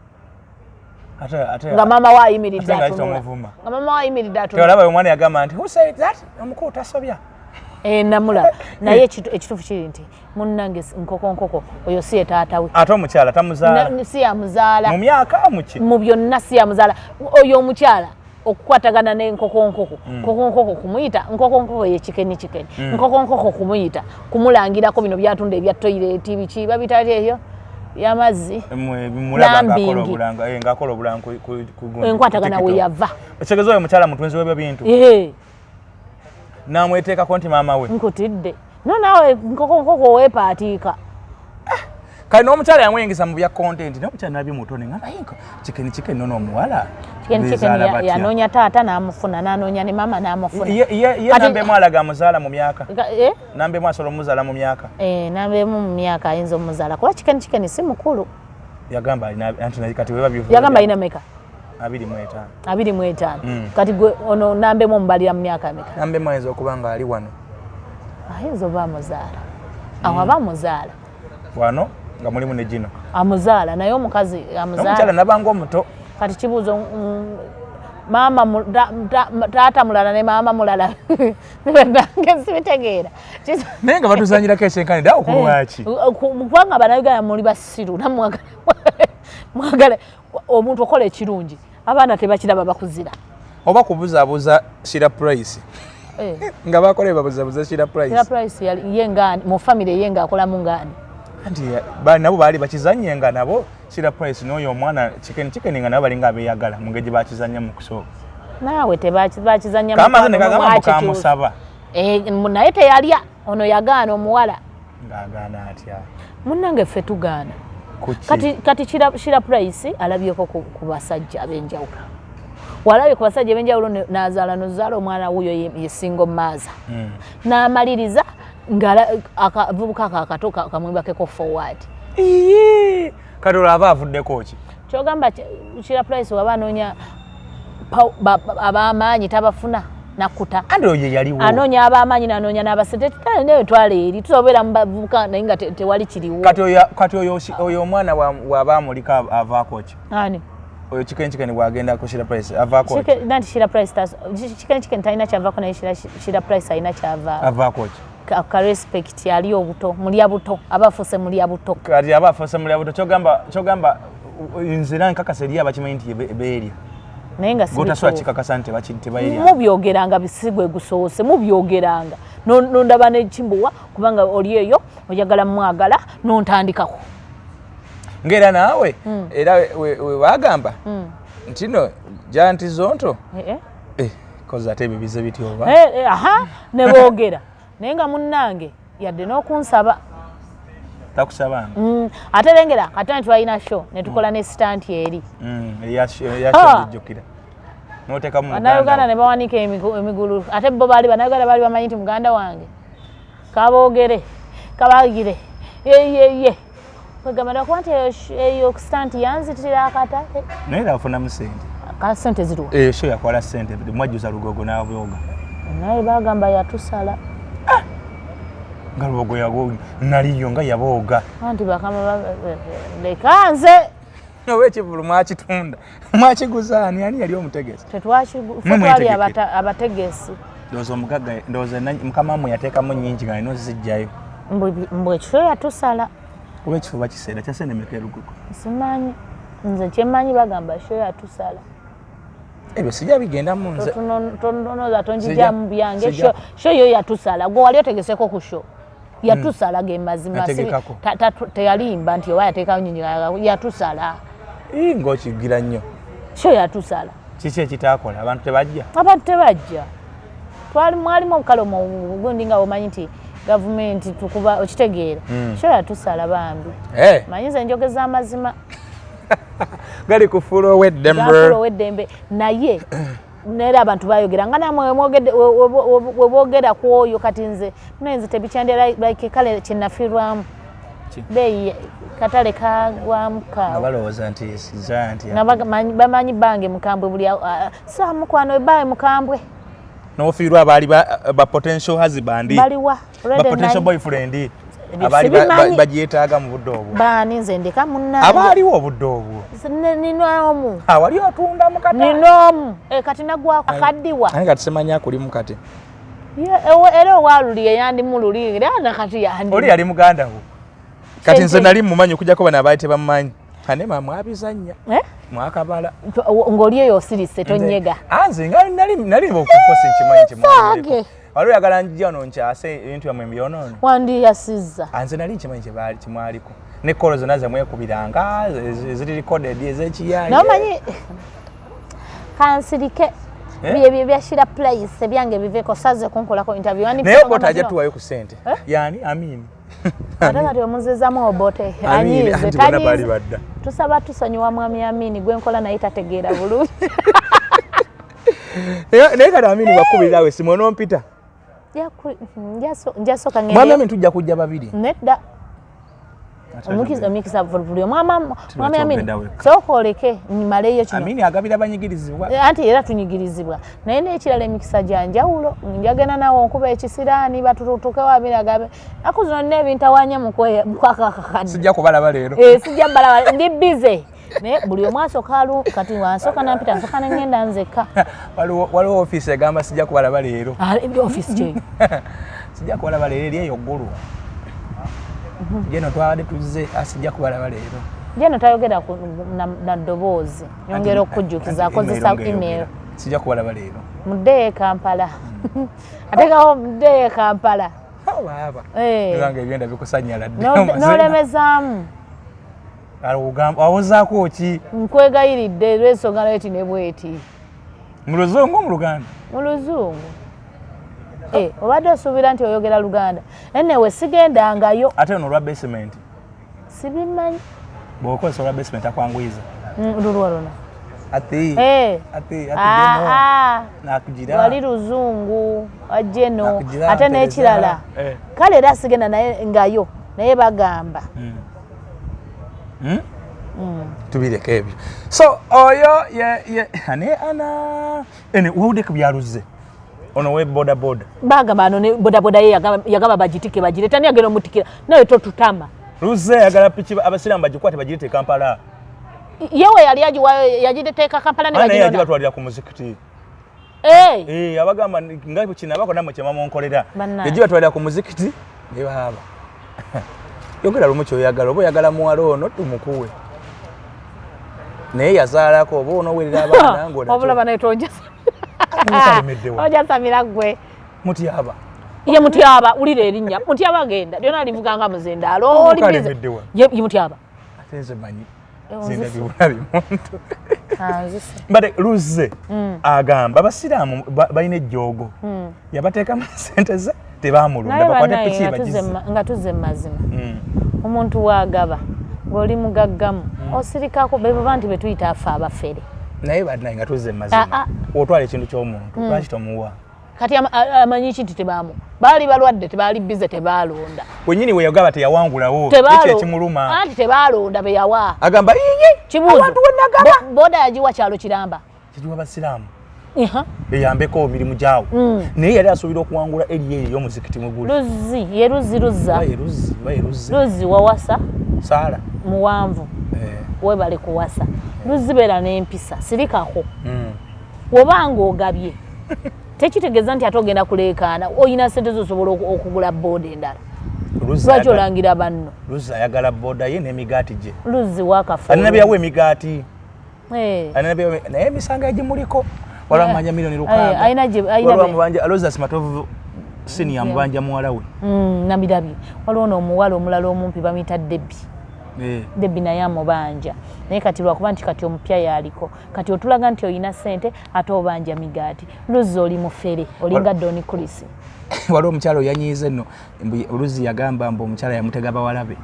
F: Ate
E: nga maama we ayimiridde
F: ate nga
E: atunula.
F: ayita.
E: Nga maama we ayimiridde atunula.
F: Teolaba omwana yagamba nti, "Who said that?" Omukulu tasobya.
E: Eh, namulaba, naye ekituufu kiri nti munnange nkoko nkoko oyo si ye taata we.
F: Ate omukyala tamuzaala.
E: Si yamuzaala.
F: Mu myaka muki?
E: Mu byonna si yamuzaala. Oyo omukyala okukwatagana n'enkoko nkoko, nkoko nkoko kumuyita nkoko nkoko, ye Chicken Chicken, nkoko nkoko kumuyita kumulangirako bino byatunda ebya toilet, biki babita ebyo byamazzi.
F: Mulaba ng'akola
E: Lambingi.
F: obulanga, ng'akola obulanga ku gundi,
E: Enkwatagana
F: ku
E: we
F: TikTok.
E: yava.
F: Ekitegeeza oyo omukyala mutunzi w'ebyo bintu, n'amweteekako nti maama we.
E: Nkutidde no naawe, nkoko nkoko weepaatiika.
F: Kale n'omukyala yamuyingiza mu bya content, naye omukyala nabye mutone nga naye Chicken Chicken nono omuwala
E: Chicken Chicken
F: bezaala batya?
E: yanoonya taata n'amufuna, n'anoonya ne maama n'amufuna.
F: Ye namba emu alaga amuzaala mu myaka.
E: Eh?
F: Namba emu asobola omuzaala mu myaka.
E: Eh, namba emu mu myaka ayinza omuzaala, kuba Chicken Chicken si mukulu.
F: Yagamba alina, anti naye kati weba bivuga.
E: Yagamba alina meka?
F: 25.
E: 25. Kati gwe ono namba emu omubalira mu myaka meka?
F: Namba emu ayinza okuba nga ali wano.
E: Ayinza oba amuzaala awo, aba amuzaala.
F: Wano nga mulimu ne gino.
E: Amuzaala, naye omukazi
F: n'omukyala
E: amuzaala.
F: Nabanga omuto.
E: Kati kibuuzo, maama taata mulala ne maama mulala, nange sibitegeera.
F: Naye nga batuzanyirako ekyenkanidde awo, ku lwaki?
E: Eh, kubanga Bannayuganda muli basiru, namwagala mwagala omuntu okola ekirungi, abaana tebakiraba, bakuzira.
F: Oba kubuzaabuza Shira Price.
E: Eh,
F: Nga bakola babuzabuza Shira Price.
E: Shira Price ye ngaani mu famire ye, ngaakolamu ngaani?
F: Anti nabo baali bakizanye nga nabo Shira Price n'oyo omwana Chicken Chicken nga nabo balinga abeeyagala mu ngeri gye bakizanya mu kusooka.
E: Naawe tebakizanya.
F: Kamaze ne kagamba mbu kamusaba.
E: Naye teyalya, ono yagaana omuwala.
F: Ng'agaana atya?
E: Munnange, ffe tugaana.
F: Kuki?
E: Kati Shira Price alabyeko ku basajja ab'enjawulo, walabye ku basajja ab'enjawulo n'azaala, nozaala omwana wuyo ye single mother, n'amaliriza nga akavubuka ako akato kamwebakeko forward.
F: Iyii! Kati olwo aba avuddeko ki?
E: Kyogamba Shira Price waba anoonya ab'amaanyi tabafuna nakuta.
F: Anti oyo yaliwo.
E: Anoonya ab'amaanyi, nanoonya n'abasente, naye twala eri tusobola mu bavubuka, naye nga tewali kiriwo.
F: Kati oyo omwana waba amuliko avaako ki?
E: Ani?
F: Oyo Chicken Chicken bwagenda ku Shira Price avaako ki?
E: Nanti Shira Price Chicken Chicken talina kyavaako, naye Shira Price alina kyavaako.
F: Avaako ki?
E: Ka respect, ali obuto, mulya buto, aba afuuse mulya buto.
F: Kati aba afuuse mulya buto, kyogamba nzira nkakasa eri abakimanyi nti beerya.
E: Naye nga si
F: Gotasobola
E: bituufu.
F: kikakasa nti tebayerya.
E: Mubyogeranga bisigwe gusoose, mubyogeranga. Nondaba nekimbuwa kubanga oli eyo oyagala mwagala nontandikako.
F: Ngaera naawe era we bagamba nti no janti zonto.
E: Eh, eh.
F: Eh, kozi ate ebyo bize bitya oba?
E: Eh, eh, aha, ne boogera, naye nga munnange yadde n'okunsaba.
F: Takusabanga.
E: Ate lengera kati nti twalina show ne tukola ne stunt eri.
F: Eyashijjukira notekamu.
E: Bannayuganda ne bawanika emigulu, ate bo baali Bannayuganda baali bamanyi nti muganda wange kaboogere kabagire yeyeye kwegamba nakuba nti eyo stunt yanzitira akatale.
F: Naye era afunamu sente.
E: Ka sente ziriwa?
F: Eh, show yakwala sente mwajjuza Lugogo n'abyoga.
E: Naye bagamba yatusala.
F: Ah! Nga Lugogo yago naliyo nga yabooga.
E: Anti bakama leka nze.
F: Oba ekivulu mwakitunda mwakiguza ani ani yali omutegesi?
E: Tetwakigutwali abategesi.
F: Ndowooza omugagga ndowooza mukama mwe yateekamu nnyingi nga alina ozijjayo.
E: Mbu ekifo yatusala.
F: Oba ekifo bakiseera kya sente meka e Lugogo?
E: Simanyi. Nze kyemmanyi bagamba show yatusala.
F: Ebyo sijja bigendamu nze.
E: Tononoza tonjija mu byange show show yo yatusala. Gwe wali otegeseko ku show. Yatusala ge mazima. Teyalimba nti oba yateekawo nnyingi yatusala.
F: Ii ng'okigira nnyo.
E: Show yatusala.
F: Kiki ekitaakola? Abantu tebajja?
E: Abantu tebajja. Twali mwalimu obukalo mu gundi nga omanyi nti gavumenti tukuba okitegeera. Show yatusala bambi.
F: Hey.
E: Manyi nze njogeza amazima.
F: Gali kufuula ow'eddembe.
E: Gafuula ow'eddembe naye neera abantu bayogera nga namwe we boogera ku oyo kati nze naye nze tebikyandya like kale kye nafiirwamu. Beeyi katale kagwamu kaawo.
F: Nga balowooza nti giant
E: Nga bamanyi bange mukambwe buli saa mukwano ebbaawe mukambwe.
F: N'ofiirwa abaali ba potential husband.
E: Baliwa.
F: Ba potential boyfriend. Abaali bagyetaaga mu budde obwo.
E: Baani nze ndeka munnange.
F: Abaaliwo obudde obwo.
E: Nina omu.
F: Wali otunda mu katale.
E: Nina omu. Kati nagwako akaddiwa.
F: Naye kati simanyi akulimu kati.
E: Era owaluli yeyandimululi era nakati yandi.
F: Oli yali muganda wo. Kati nze nali mumanyi okujjako bano abaali tebamumanyi. Ane ma mwabizannya. Mwakabala.
E: Ng'oli eyo osirise tonyega.
F: Nze nga nali okukosa nkimanyi nti mwabireko. Wali oyagala njija wano nkyase ebintu byammwe mbyonoone.
E: Wandiyasizza.
F: Nze nali nkimanyi kimwaliko. Ne kolo zonna ze mwekubiranga eziri recorded ez'ekiyaaye.
E: Naye omanyi kansirike. Byebyo byashira place ebyange biveko saze kunkolako interview.
F: Naye Obote ajja tuwayo ku ssente. Yani Amini.
E: Ate kati omuzizamu Obote.
F: Anyiize tanyiize.
E: Tusaba tusonyiwa mwami Amini gwe nkola naye tategeera bulungi.
F: Naye kati Amini wakubirira awo essimu onompita.
E: Njasoka ngende.
F: Mwami Amini tujja kujja babiri.
E: Nedda. Omukisa buli mwami Amini sooka oleke mmaleyo kino.
F: Amini agabira banyigirizibwa.
E: Anti era tunyigirizibwa. Naye n'ekirala emikisa gya njawulo. Njagenda naawe onkuba ekisiraani batutuukewo Amini agambe naku zino nina ebintawaanya mu kwakakakadde.
F: Sijja kubalaba leero.
E: Sijja kubalaba ndi busy. Naye buli omu asooka kati wansooka nampita nsooka ne ngenda nzekka.
F: Waliwo ofiisi egamba sijja kubalaba leero.
E: Ofiisi ki?
F: Sijja kubalaba leero eri eyo Ggulu. Jeno twabadde tuzze asijja kubalaba leero.
E: Jeno tayogera na ddoboozi. Nyongera okukujjukiza akozesa email.
F: Sijja kubalaba leero.
E: Muddeyo e Kampala. Ateekawo muddeyo e Kampala.
F: Baaba. Ebanga ebyenda bikusanyaladde.
E: N'olemezaamu.
F: Awozaako ki?
E: Nkwegayiridde lw'ensonga lweti ne bweti.
F: Mu Luzungu mu Luganda?
E: Mu Luzungu. Obadde osuubira nti oyogera Luganda. Anyway, sigendangayo.
F: Ate ono olwa basement?
E: Sibimanyi.
F: Bw'okozesa olwa basement akwanguyiza?
E: Lulwo luno.
F: Ati nakugira.
E: Wali Luzungu, ajeno. Ate n'ekirala. Kale era sigenda naye ngayo, naye bagamba.
F: Tubireke ebyo. So oyo ye ane ana ene wawudde ku byaluze. Ono we boda boda.
E: Bagamba ano ne boda boda ye yagamba bagitike bagireta ni agenda omutikira naye totutama.
F: Luze yagala piki abasiraamu bagikwate bagirete Kampala.
E: Yewe yali yagiteeka Kampala ne bagirona.
F: Yagibatwalira ku muzikiti. Abagamba nga kino abako nammwe kye bamunkolera. Yagibatwalira ku muzikiti ne baaba. Yogera lumu ky'oyagala oba oyagala muwala ono tumukuwe. Naye yazaalako oba onoowerera abaana ng'onakyo.
E: Wabula banaye tonjasamira ggwe.
F: Mutyaba.
E: Ye Mutyaba wulira erinnya. Mutyaba agenda. Lyonna alivuga nga muzindaalo. Oli busy. Ye Mutyaba.
F: Ate nze mmanyi. Zinda bibulabi muntu. Mbadde Luzze agamba abasiraamu balina ejjoogo. Yabateekamu ssente ze tebamulonda bakwate piki bagize.
E: Nga tuzze mu mazima. Omuntu waagaba ng'oli mugaggamu osirikako be baba nti be tuyita afe abafere.
F: Naye bannange nga tuzze mu mazima. Otwala ekintu ky'omuntu lwaki tomuwa?
E: Kati amanyi ki nti tebaamu baali balwadde tebaali bize tebaalonda.
F: Wennyini we yagamba teyawangulawo ekyo ekimuluma.
E: Anti tebaalonda be yawa.
F: Agamba iye
E: kibuuzo.
F: Abantu we nagaba.
E: Boda yagiwa kyalo kiramba.
F: Yagiwa basiraamu eyambeko emirimu gyawo. Naye yali asuubira okuwangula eriyo eyo ey'omuzikiti muguli.
E: Luzzi ye luzzi luzza.
F: Oba ye luzzi, oba ye luzzi.
E: Luzzi wawasa.
F: Saala.
E: Muwanvu. Webale kuwasa. Luzzi beera n'empisa, sirikako. Wobanga ogabye tekitegeeza nti ate ogenda kuleekaana, olina sente zosobola okugula booda endala. Lwaki olangira banno?
F: Luzzi ayagala booda ye n'emigaati gye.
E: Luzzi wakafu.
F: Alina byawo emigaati. Naye emisango egimuliko waliwo amanja milioni 600. Aloysius Matovu senior amubanja muwala we.
E: Nabirabye. Waliwo n'omuwala omulala omumpi bamuyita Debbie. Debbie naye amubanja. Naye kati lwakuba nti kati omupya yaliko. Kati otulaga nti olina ssente ate obanja migaati. Luzzi oli mufere, olinga Don Chris.
F: Waliwo omukyala oyanyiize nno, Luzzi yagamba mbu omukyala yamutega bawala be.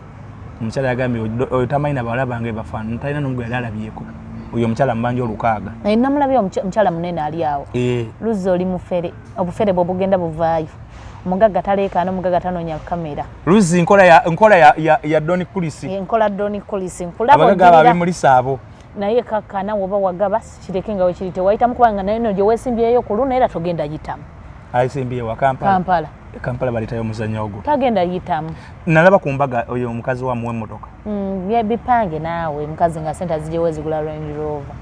F: Omukyala yagambye oyo tamanyi na bawala bange bafaanana, talina n'omu gwe yali alabyeko. Oyo omukyala amubanja 6.
E: Naye namulabye omukyala munene ali awo. Luzzi oli mufere, obufere bwe bugenda buvaayo. Omugagga taleekaana, omugagga tanoonya kamera.
F: Luzzi nkola ya Don Chris.
E: Nkola Don Chris, nkulaba
F: Abagagga
E: ojjirira.
F: abemulisa abo.
E: Naye kakkana woba wagaba kireke nga wekiri tewayitamu, kubanga naye no gye weesimbyeyo ku luno era togenda yitamu.
F: Ayisimbye wa Kampala.
E: Kampala.
F: Kampala baleetayo omuzannyo ogwo.
E: Tagenda yitamu.
F: Nalaba ku mbaga oyo omukazi wa muwe emmotoka.
E: Bipange naawe mukazi nga sente azigyewo ezigula Range Rover.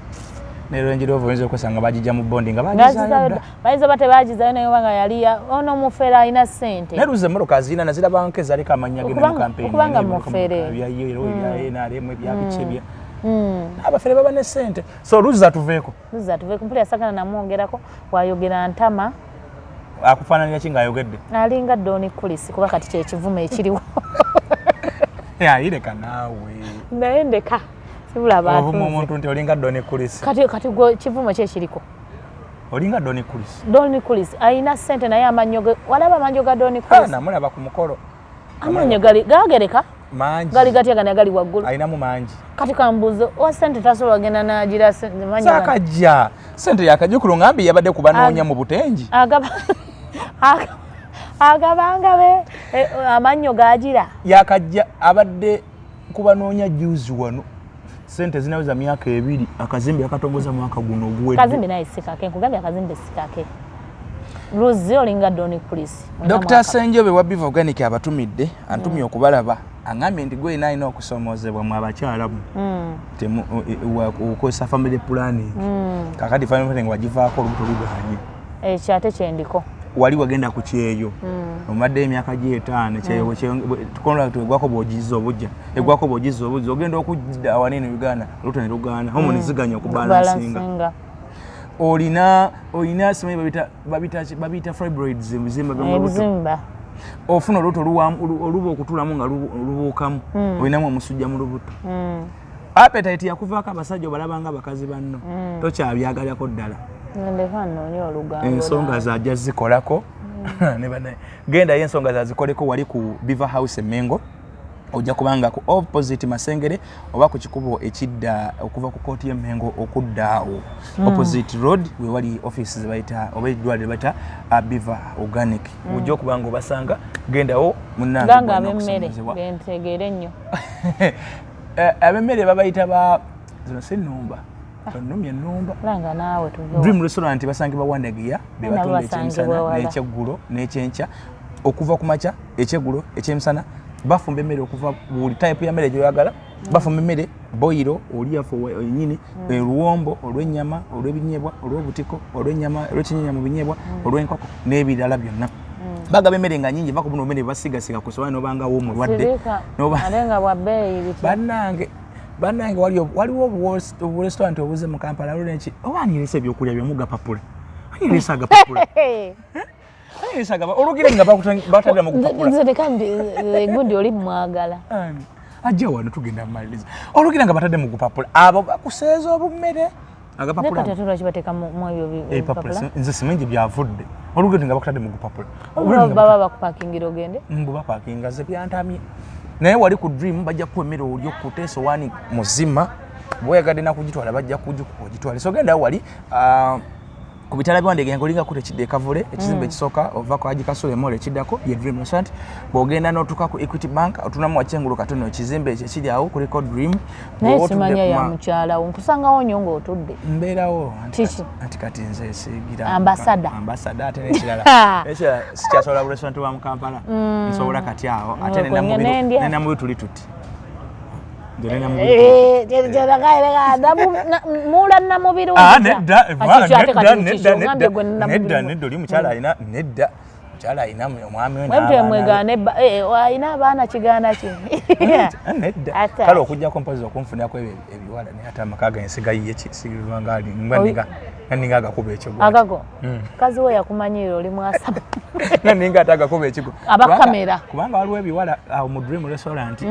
F: Ne Range Rover oyinza okwesanga bagijja mu bondi nga bagizaayo dda.
E: Bayinza oba tebagizayo naye obanga yali ono mufere alina ssente.
F: Naye Luzzi emmotoka azirina naziraba nkezaliko amannya ge ne mu campaign.
E: Okubanga mufere.
F: Ebya yero, ebya NRM, ebya biki ebya. Abafere baba ne ssente. So Luzzi atuveeko.
E: Luzzi atuveeko, mpulira sagala namwongerako wayogera ntama.
F: Akufaananira ki ng'ayogedde?
E: Alinga Don Chris kuba kati kyekivumo ekiriwo.
F: Ayireka naawe.
E: Naye ndeka. Sibula
F: Ovuma omuntu nti olinga Don Chris.
E: Kati gwe kivumo ki ekiriko?
F: Olinga Don Chris.
E: Don Chris alina ssente naye amannyo ge walaba amannyo ga Don Chris?
F: Namulaba ku mukolo.
E: Amannyo gali gagereka?
F: Mangi.
E: Gali gatya gano agali waggulu?
F: Alinamu mangi.
E: Kati kambuuze owa ssente tasobola kugenda n'agira ssente manyo
F: Saakajja. Ssente yakajjukulu ngambi yabadde kubanoonya mu butengi.
E: Agabanga be amannyo gagira.
F: Yakajja abadde kubanoonya juzi wano. Ssente zinaweza myaka 2 akazimbe akatongoza mwaka guno oguwedde.
E: Akazimbe naye sikake, nkugambye akazimbe sikake. Luzzi olinga Don Chris.
F: Dr. Senjobe wa Biva Organic abatumidde, antumye okubalaba. Angambye nti gwe alina okusomoozebwa mu abakyala mu. Okozesa family planning. Kakati family planning wagivaako olubuto luganye.
E: Ekyo ate kyendiko.
F: Wali wagenda ku kyeyo. Omadde emyaka gy'etaano kyeyo contract egwako bw'ogizza obujja. Egwako bw'ogizza obujja ogenda okudda awanene Uganda olubuto ne lugaana. Hormone ziganya okubalansinga. Olina simanyi babiyita fibroids ebizimba by'omu lubuto.
E: Ebizimba.
F: Ofuna olubuto oluba okutulamu nga lubuukamu. Olinamu omusujja mu lubuto. Appetite yakuvaako abasajja obalabanga abakazi banno. Tokyabyagalako ddala.
E: Ndeka nnoonye olugambo.
F: Ensonga zajja zikolako. Genda ye ensonga zazikoleko wali ku Beaver House e Mengo. Ojja kubanga ku opposite Masengere oba ku kikubo ekidda okuva ku kooti y'e Mengo okudda awo. Opposite road we wali office ze bayita oba eddwaliro bayita Beaver Organic. Ojja okuba nga obasanga gendawo munnange.
E: Ganga ab'emmere bentegeere nnyo.
F: Ab'emmere babayita ba zino si nnumba. Onnumye ennumba.
E: Langa naawe tuve.
F: Dream Restaurant basangibwa Wandegeya be batunda ekyemisana n'ekyeggulo n'ekyenkya okuva ku makya ekyeggulo ekyemisana bafumba emmere okuva buli type ya mmere gy'oyagala. Bafumba emmere boyiro olyafu yennyini oluwombo olw'ennyama olw'ebinyeebwa olw'obutiko olw'ennyama olw'ekinyeenya mu binyeebwa olw'enkoko n'ebirala byonna. Bagaba emmere nga nnyingi va ku buno obumere basiigasiiga ku sowaani n'obanga wo omulwadde.
E: Ate nga bwa bbeeyi bitya.
F: Bannange waliwo oburestaurant obuze mu Kampala olwo oba anirese ebyokulya byomu gapapula. Anirese agapapula. Anirese agapapula. Olugire nga batadde mu gupapula.
E: Nze leka gundi oli mwagala.
F: Ajja wano tugenda mumaliriza. Olugire nga batadde mu gupapula. Abo bakuseeza obummere. Agapapula.
E: Naye kati lwaki bateeka mu ebyo
F: ebipapula? Nze simanyi byavudde. Olugire nga bakutadde mu gupapula.
E: Baba bakupakingira ogende?
F: Mbu bapakinga ze byantamye. Naye wali ku Dream bajja kuwa emmere oli okkuta esowaani muzima. Bw'oyagadde na kugitwala bajja kugikuwa ogitwale. So genda wali Ku bitala bya ngolinga kute kidde kavule ekizimbe ekisooka ova ku Haji Kasule Mall, ekiddako ye Dream Restaurant. Bw'ogenda n'otuuka ku Equity Bank, otunamu wakyengulu katono, ekizimbe ekyo ekiri awo kuliko Dream.
E: Naye
F: Bw'oba otudde
E: simanya ya mukyala wo, nkusangawo nnyo ng'otudde.
F: Mbeerawo anti.
E: Kiki?
F: Anti kati nze sigira
E: Ambassador.
F: Ambassador. Ate n'ekirala, ekirala sikyasobola bu restaurant wa mu Kampala, nsobola kati awo ate
E: Mwe kwenye nendya.
F: Nenamubi tuli tuti. Nze nenamubi.
E: Muula namubiru.
F: Ah, nedda, nedda, nedda, nedda, nedda, nedda, oli mukyala alina, nedda, mukyala alina omwami we n'abaana be.
E: Mwemwegane, alina abaana, kigaana ki?
F: Ah, nedda.
E: Ate-
F: Kale okujjako mpozi okunfunirako ebyo ebiwala, naye ate amaka gange sigayiye sigirwanga nga ninga agakuba ekigwo.
E: Agago mukazi we yakumanyira oli mwasaba.
F: Nga ninga ate agakuba ekigwo.
E: Aba
F: Kubanga-
E: kamera.
F: Kubanga waliwo ebiwala awo mu Dream Restaurant.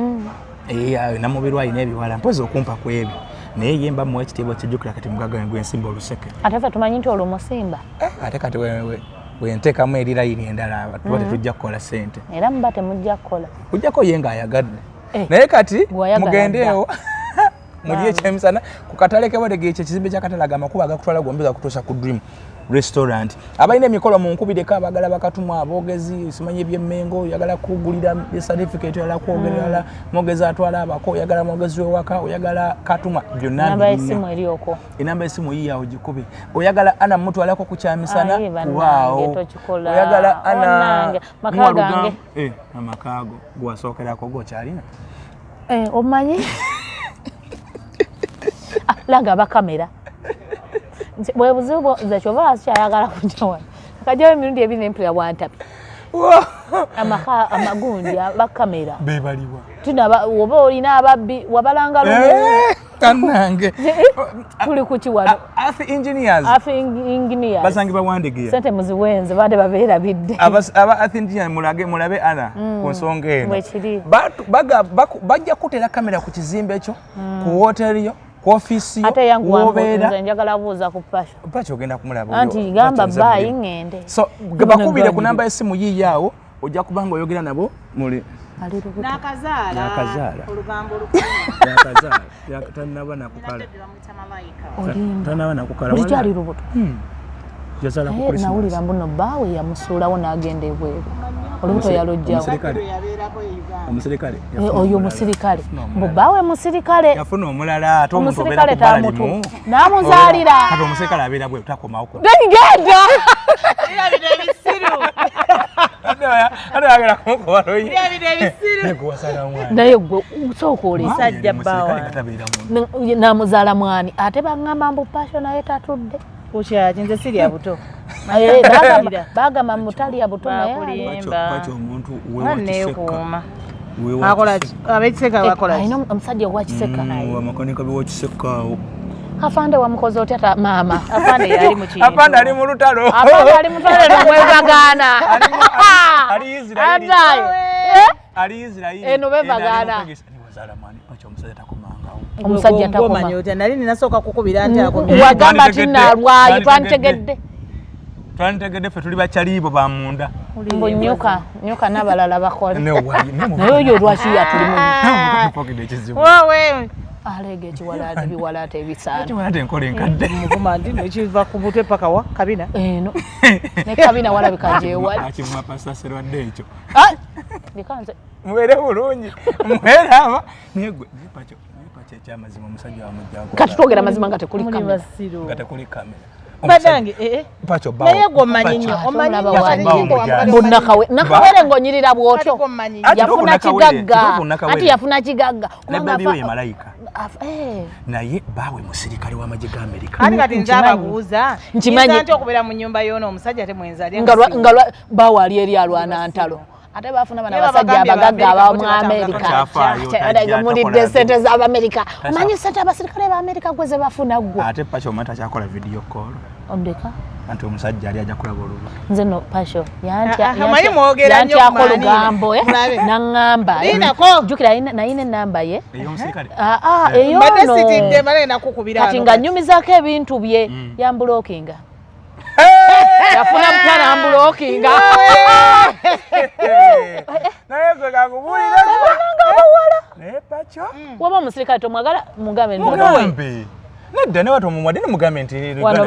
F: Eh, Namubiru alina ebiwala, mpozi okumpa ku ebyo, naye ye mba muwa ekitiibwa. Kijjukira kati mugaga gwensimba oluseke.
E: Ate ffe tumanyi nti olumusimba.
F: Ate kati wenteekamu eri layini endala, tuba tetujja kukola ssente.
E: Era muba temujja kukola.
F: Kujjako ye ng'ayagadde.
E: Eh,
F: Naye kati
E: gwewayagala.
F: Mugendeewo mulye ekyemisana ku katale kebadege, ekyo ekizimbe kyakatale, ago amakubo agakutwala gombi gakutuusa ku Dream Restaurant. Abalina emikolo munkubireko, abagala bakatumwa, aboogezi, simanyi ebyemmengo, oyagala kugulira certificate, oyagala kwogerera mwogezi atwala abako, oyagala mwogezi wewaka, oyagala katumwa, byonna
E: Namba
F: mbirina.
E: y'essimu eri okwo.
F: Enamba y'essimu yiyawo, gikube. Oyagala ana mutwalako ku kyamisana,
E: Ayi, bannange,
F: kubaawo.
E: tokikola.
F: Oyagala ana
E: Onnange, maka
F: muwa lugambo-
E: gange.
F: Eh, amaka go gwasookerako gokyalina.
E: Eh, omanyi. Ah, langa abakamera. Bwe buzibu nze kyova sikyayagala kujja wano, kajjawo emirundi ebiri nempulira bwantapi amaka amagundi abakamera.
F: Bebaliwa?
E: Tunaba oba olina ababbi wabalanga lumu.
F: Eh, kannange.
E: Tuli ku kiwano.
F: Afi Engineers.
E: Afi Engineers.
F: Basangibwa Wandegeya.
E: Sente muziwenze, bade babeerabidde.
F: Aba Afi Engineers, mulage mulabe ana ku nsonga eno.
E: Bwekiri.
F: Bajja kutera kamera ku kizimbe ekyo, ku woteri yo, ku ofiisi yo,
E: Ate yangu
F: wobeera.
E: nze njagala buuza ku Pasha.
F: Paki ogenda kumulaba oyo.
E: Anti gamba
F: Pacho nze
E: baayi
F: mulimu.
E: ŋŋende.
F: So bakubire ku namba y'essimu yiiyo awo, ojja kuba nga oyogera nabo muli.
E: Ali lubuto.
A: Nakazaala.
F: Nakazaala.
A: Olugambo olukulu.
F: Yakazaala. Tanaba nakukala.
A: Bamuyita Malayika.
E: Olimba.
F: Tanaba nakukala.
E: Bulijjo ali lubuto.
F: Yazaala ku
E: Naye
F: Christmas.
E: nawulira mbuno bbaawe yamusuulawo n'agenda ebweru, olubuto yaluggyawo.
F: Omusirikale.
A: Yabeerako e Uganda.
F: Omusirikale.
E: Eh, oyo omusirikale, mbu bbaawe musirikale.
F: Yafuna omulala, ate omuntu obeera
E: Omusirikale
F: ku bbala
E: tamutu
F: limu.
E: n'amuzaalira.
F: Kati omusirikale abeera bwe takomawo ku.
E: Genda.
A: Bino ebisiru.
F: Ate ayagala kumukuba luyi.
A: Bino ebisiru.
F: Naye gwe wasala omwana.
E: Naye gwe sooka olese.
A: Musajja
F: Omusirikale
A: bbawa.
F: nga tabeera muntu.
E: Namuzaala mwani, ate baŋŋamba mbu Pasho naye tatudde.
A: Kukyaki nze sirya buto.
E: Eh, bagamba mutalya buto, naye ali-
A: Bakulimba.
F: Pacho omuntu wewa Kiseka.
A: Neekuuma.
F: Wewa
A: Akola ki?
F: Kiseka.
A: Ab'ekiseka
E: Eh,
A: bakola ki?
E: alina omusajja owa Kiseka.
F: Amakanika bewa Kiseka awo.
E: Afande wamukoze otya maama?
A: Afande yali mu kintu.
F: Afande ali mu lutalo.
E: Afande ali mutale nomwevagaana.
F: Ali Israeli.
E: Adaye. Eh?
F: Ali Israeli.
E: Eno bevagaana.
F: Wazaala mwani? Pacho omusajja takomangawo.
E: Omusajja takoma.
A: Gwomanyi otya? Nali ninasooka kukubira nti akomye.
E: Wagamba ti
F: Twanditegedde.
E: nalwayi.
F: Twanditegedde.
E: Twanditegedde.
F: Twanditegedde, ffe tuli bakyaliibo ba munda.
E: Mbu nyuka nyuka n'abalala bakole.
F: Naye
E: Naye oyo lwaki yatulimu?
F: mpogedde ekizibu.
A: Wowe.
E: Aleega ekiwalaata, ebiwalaata ebisaana.
F: Kiwala enkola enkadde.
A: Muvuma ndi ekiva ku butwe paka wa kabina.
E: Eno ne kabina walabika gyewali.
F: Akivuma Pasita Serwadde ekyo.
E: Ah! Leka nze.
F: Mubeere bulungi, mweraba. Naye gwe, naye Pacho, naye Pacho, ekyamazima omusajja wamuggyako.
E: Kati twogera mazima nga tekuli
A: Muli
E: kamera.
A: basiru.
F: Nga tekuli kamera.
A: Badange eh eh.
F: Pacho bawo.
A: Naye gwe omanyi nnyo.
E: Ate
A: Omanyi
E: omulaba
A: nnyo.
E: wani.
A: Kati gwe
F: Mbu
E: Mbu nakawere ng'onyirira bw'otyo.
A: Kati gwe omanyi.
F: Ati
E: Yafuna
F: tuufu nakawere,
E: kigagga.
F: tuufu nakawere.
E: Ati yafuna kigagga.
F: Ne
E: Kubanga
F: baby we ye malayika.
E: Eh.
F: Naye baawe musirikale w'amagye ga Amerika.
A: Ate kati nze
E: Nkimanyi.
A: ababuuza.
E: Nkimanyi.
A: Nyiza nti okubeera mu nnyumba y'ono omusajja ate mwenzi ali
E: Nga bawo ali eri alwana ntalo, ate bafuna bano
A: Naye
E: abasajja
A: babagambye
E: abagagga
A: Abamerika
E: abamu
A: bo tebatambula.
E: Amerika.
F: Takyafaayo, tajja,
E: Mulidde
F: takola
E: sente z'Abamerika.
F: Tasha-
E: Omanyi sente abasirikale b'Amerika gwe ze bafuna ggwe?
F: Ate Pacho omanyi takyakola video call.
E: Ondeka.
F: Anti omusajja ali ajja kulaba olubuto.
E: Nze no Pasho
A: Ah, ah, omanyi mwogera nnyo
E: yantyako
A: ku maani.
E: lugambo eh,
A: Mulabe.
E: naŋŋamba eh.
A: Lindako.
E: Jjukira nayina enamba ye.
F: Ey'omusirikale.
E: Ah, ah,
A: Mbadde
E: eyono
A: sitidde male nakukubira.
E: Kati nga nnyumizaako ebintu bye, yambulokinga. Yafuna mupya nambulokinga.
F: Naye gwe kakubuulira.
E: Abawala.
F: Naye Pacho.
E: Waba omusirikale tomwagala, mugambe.
F: Mugambe. Nedda, ne watomuwadde ne mugambe nti
E: Wano.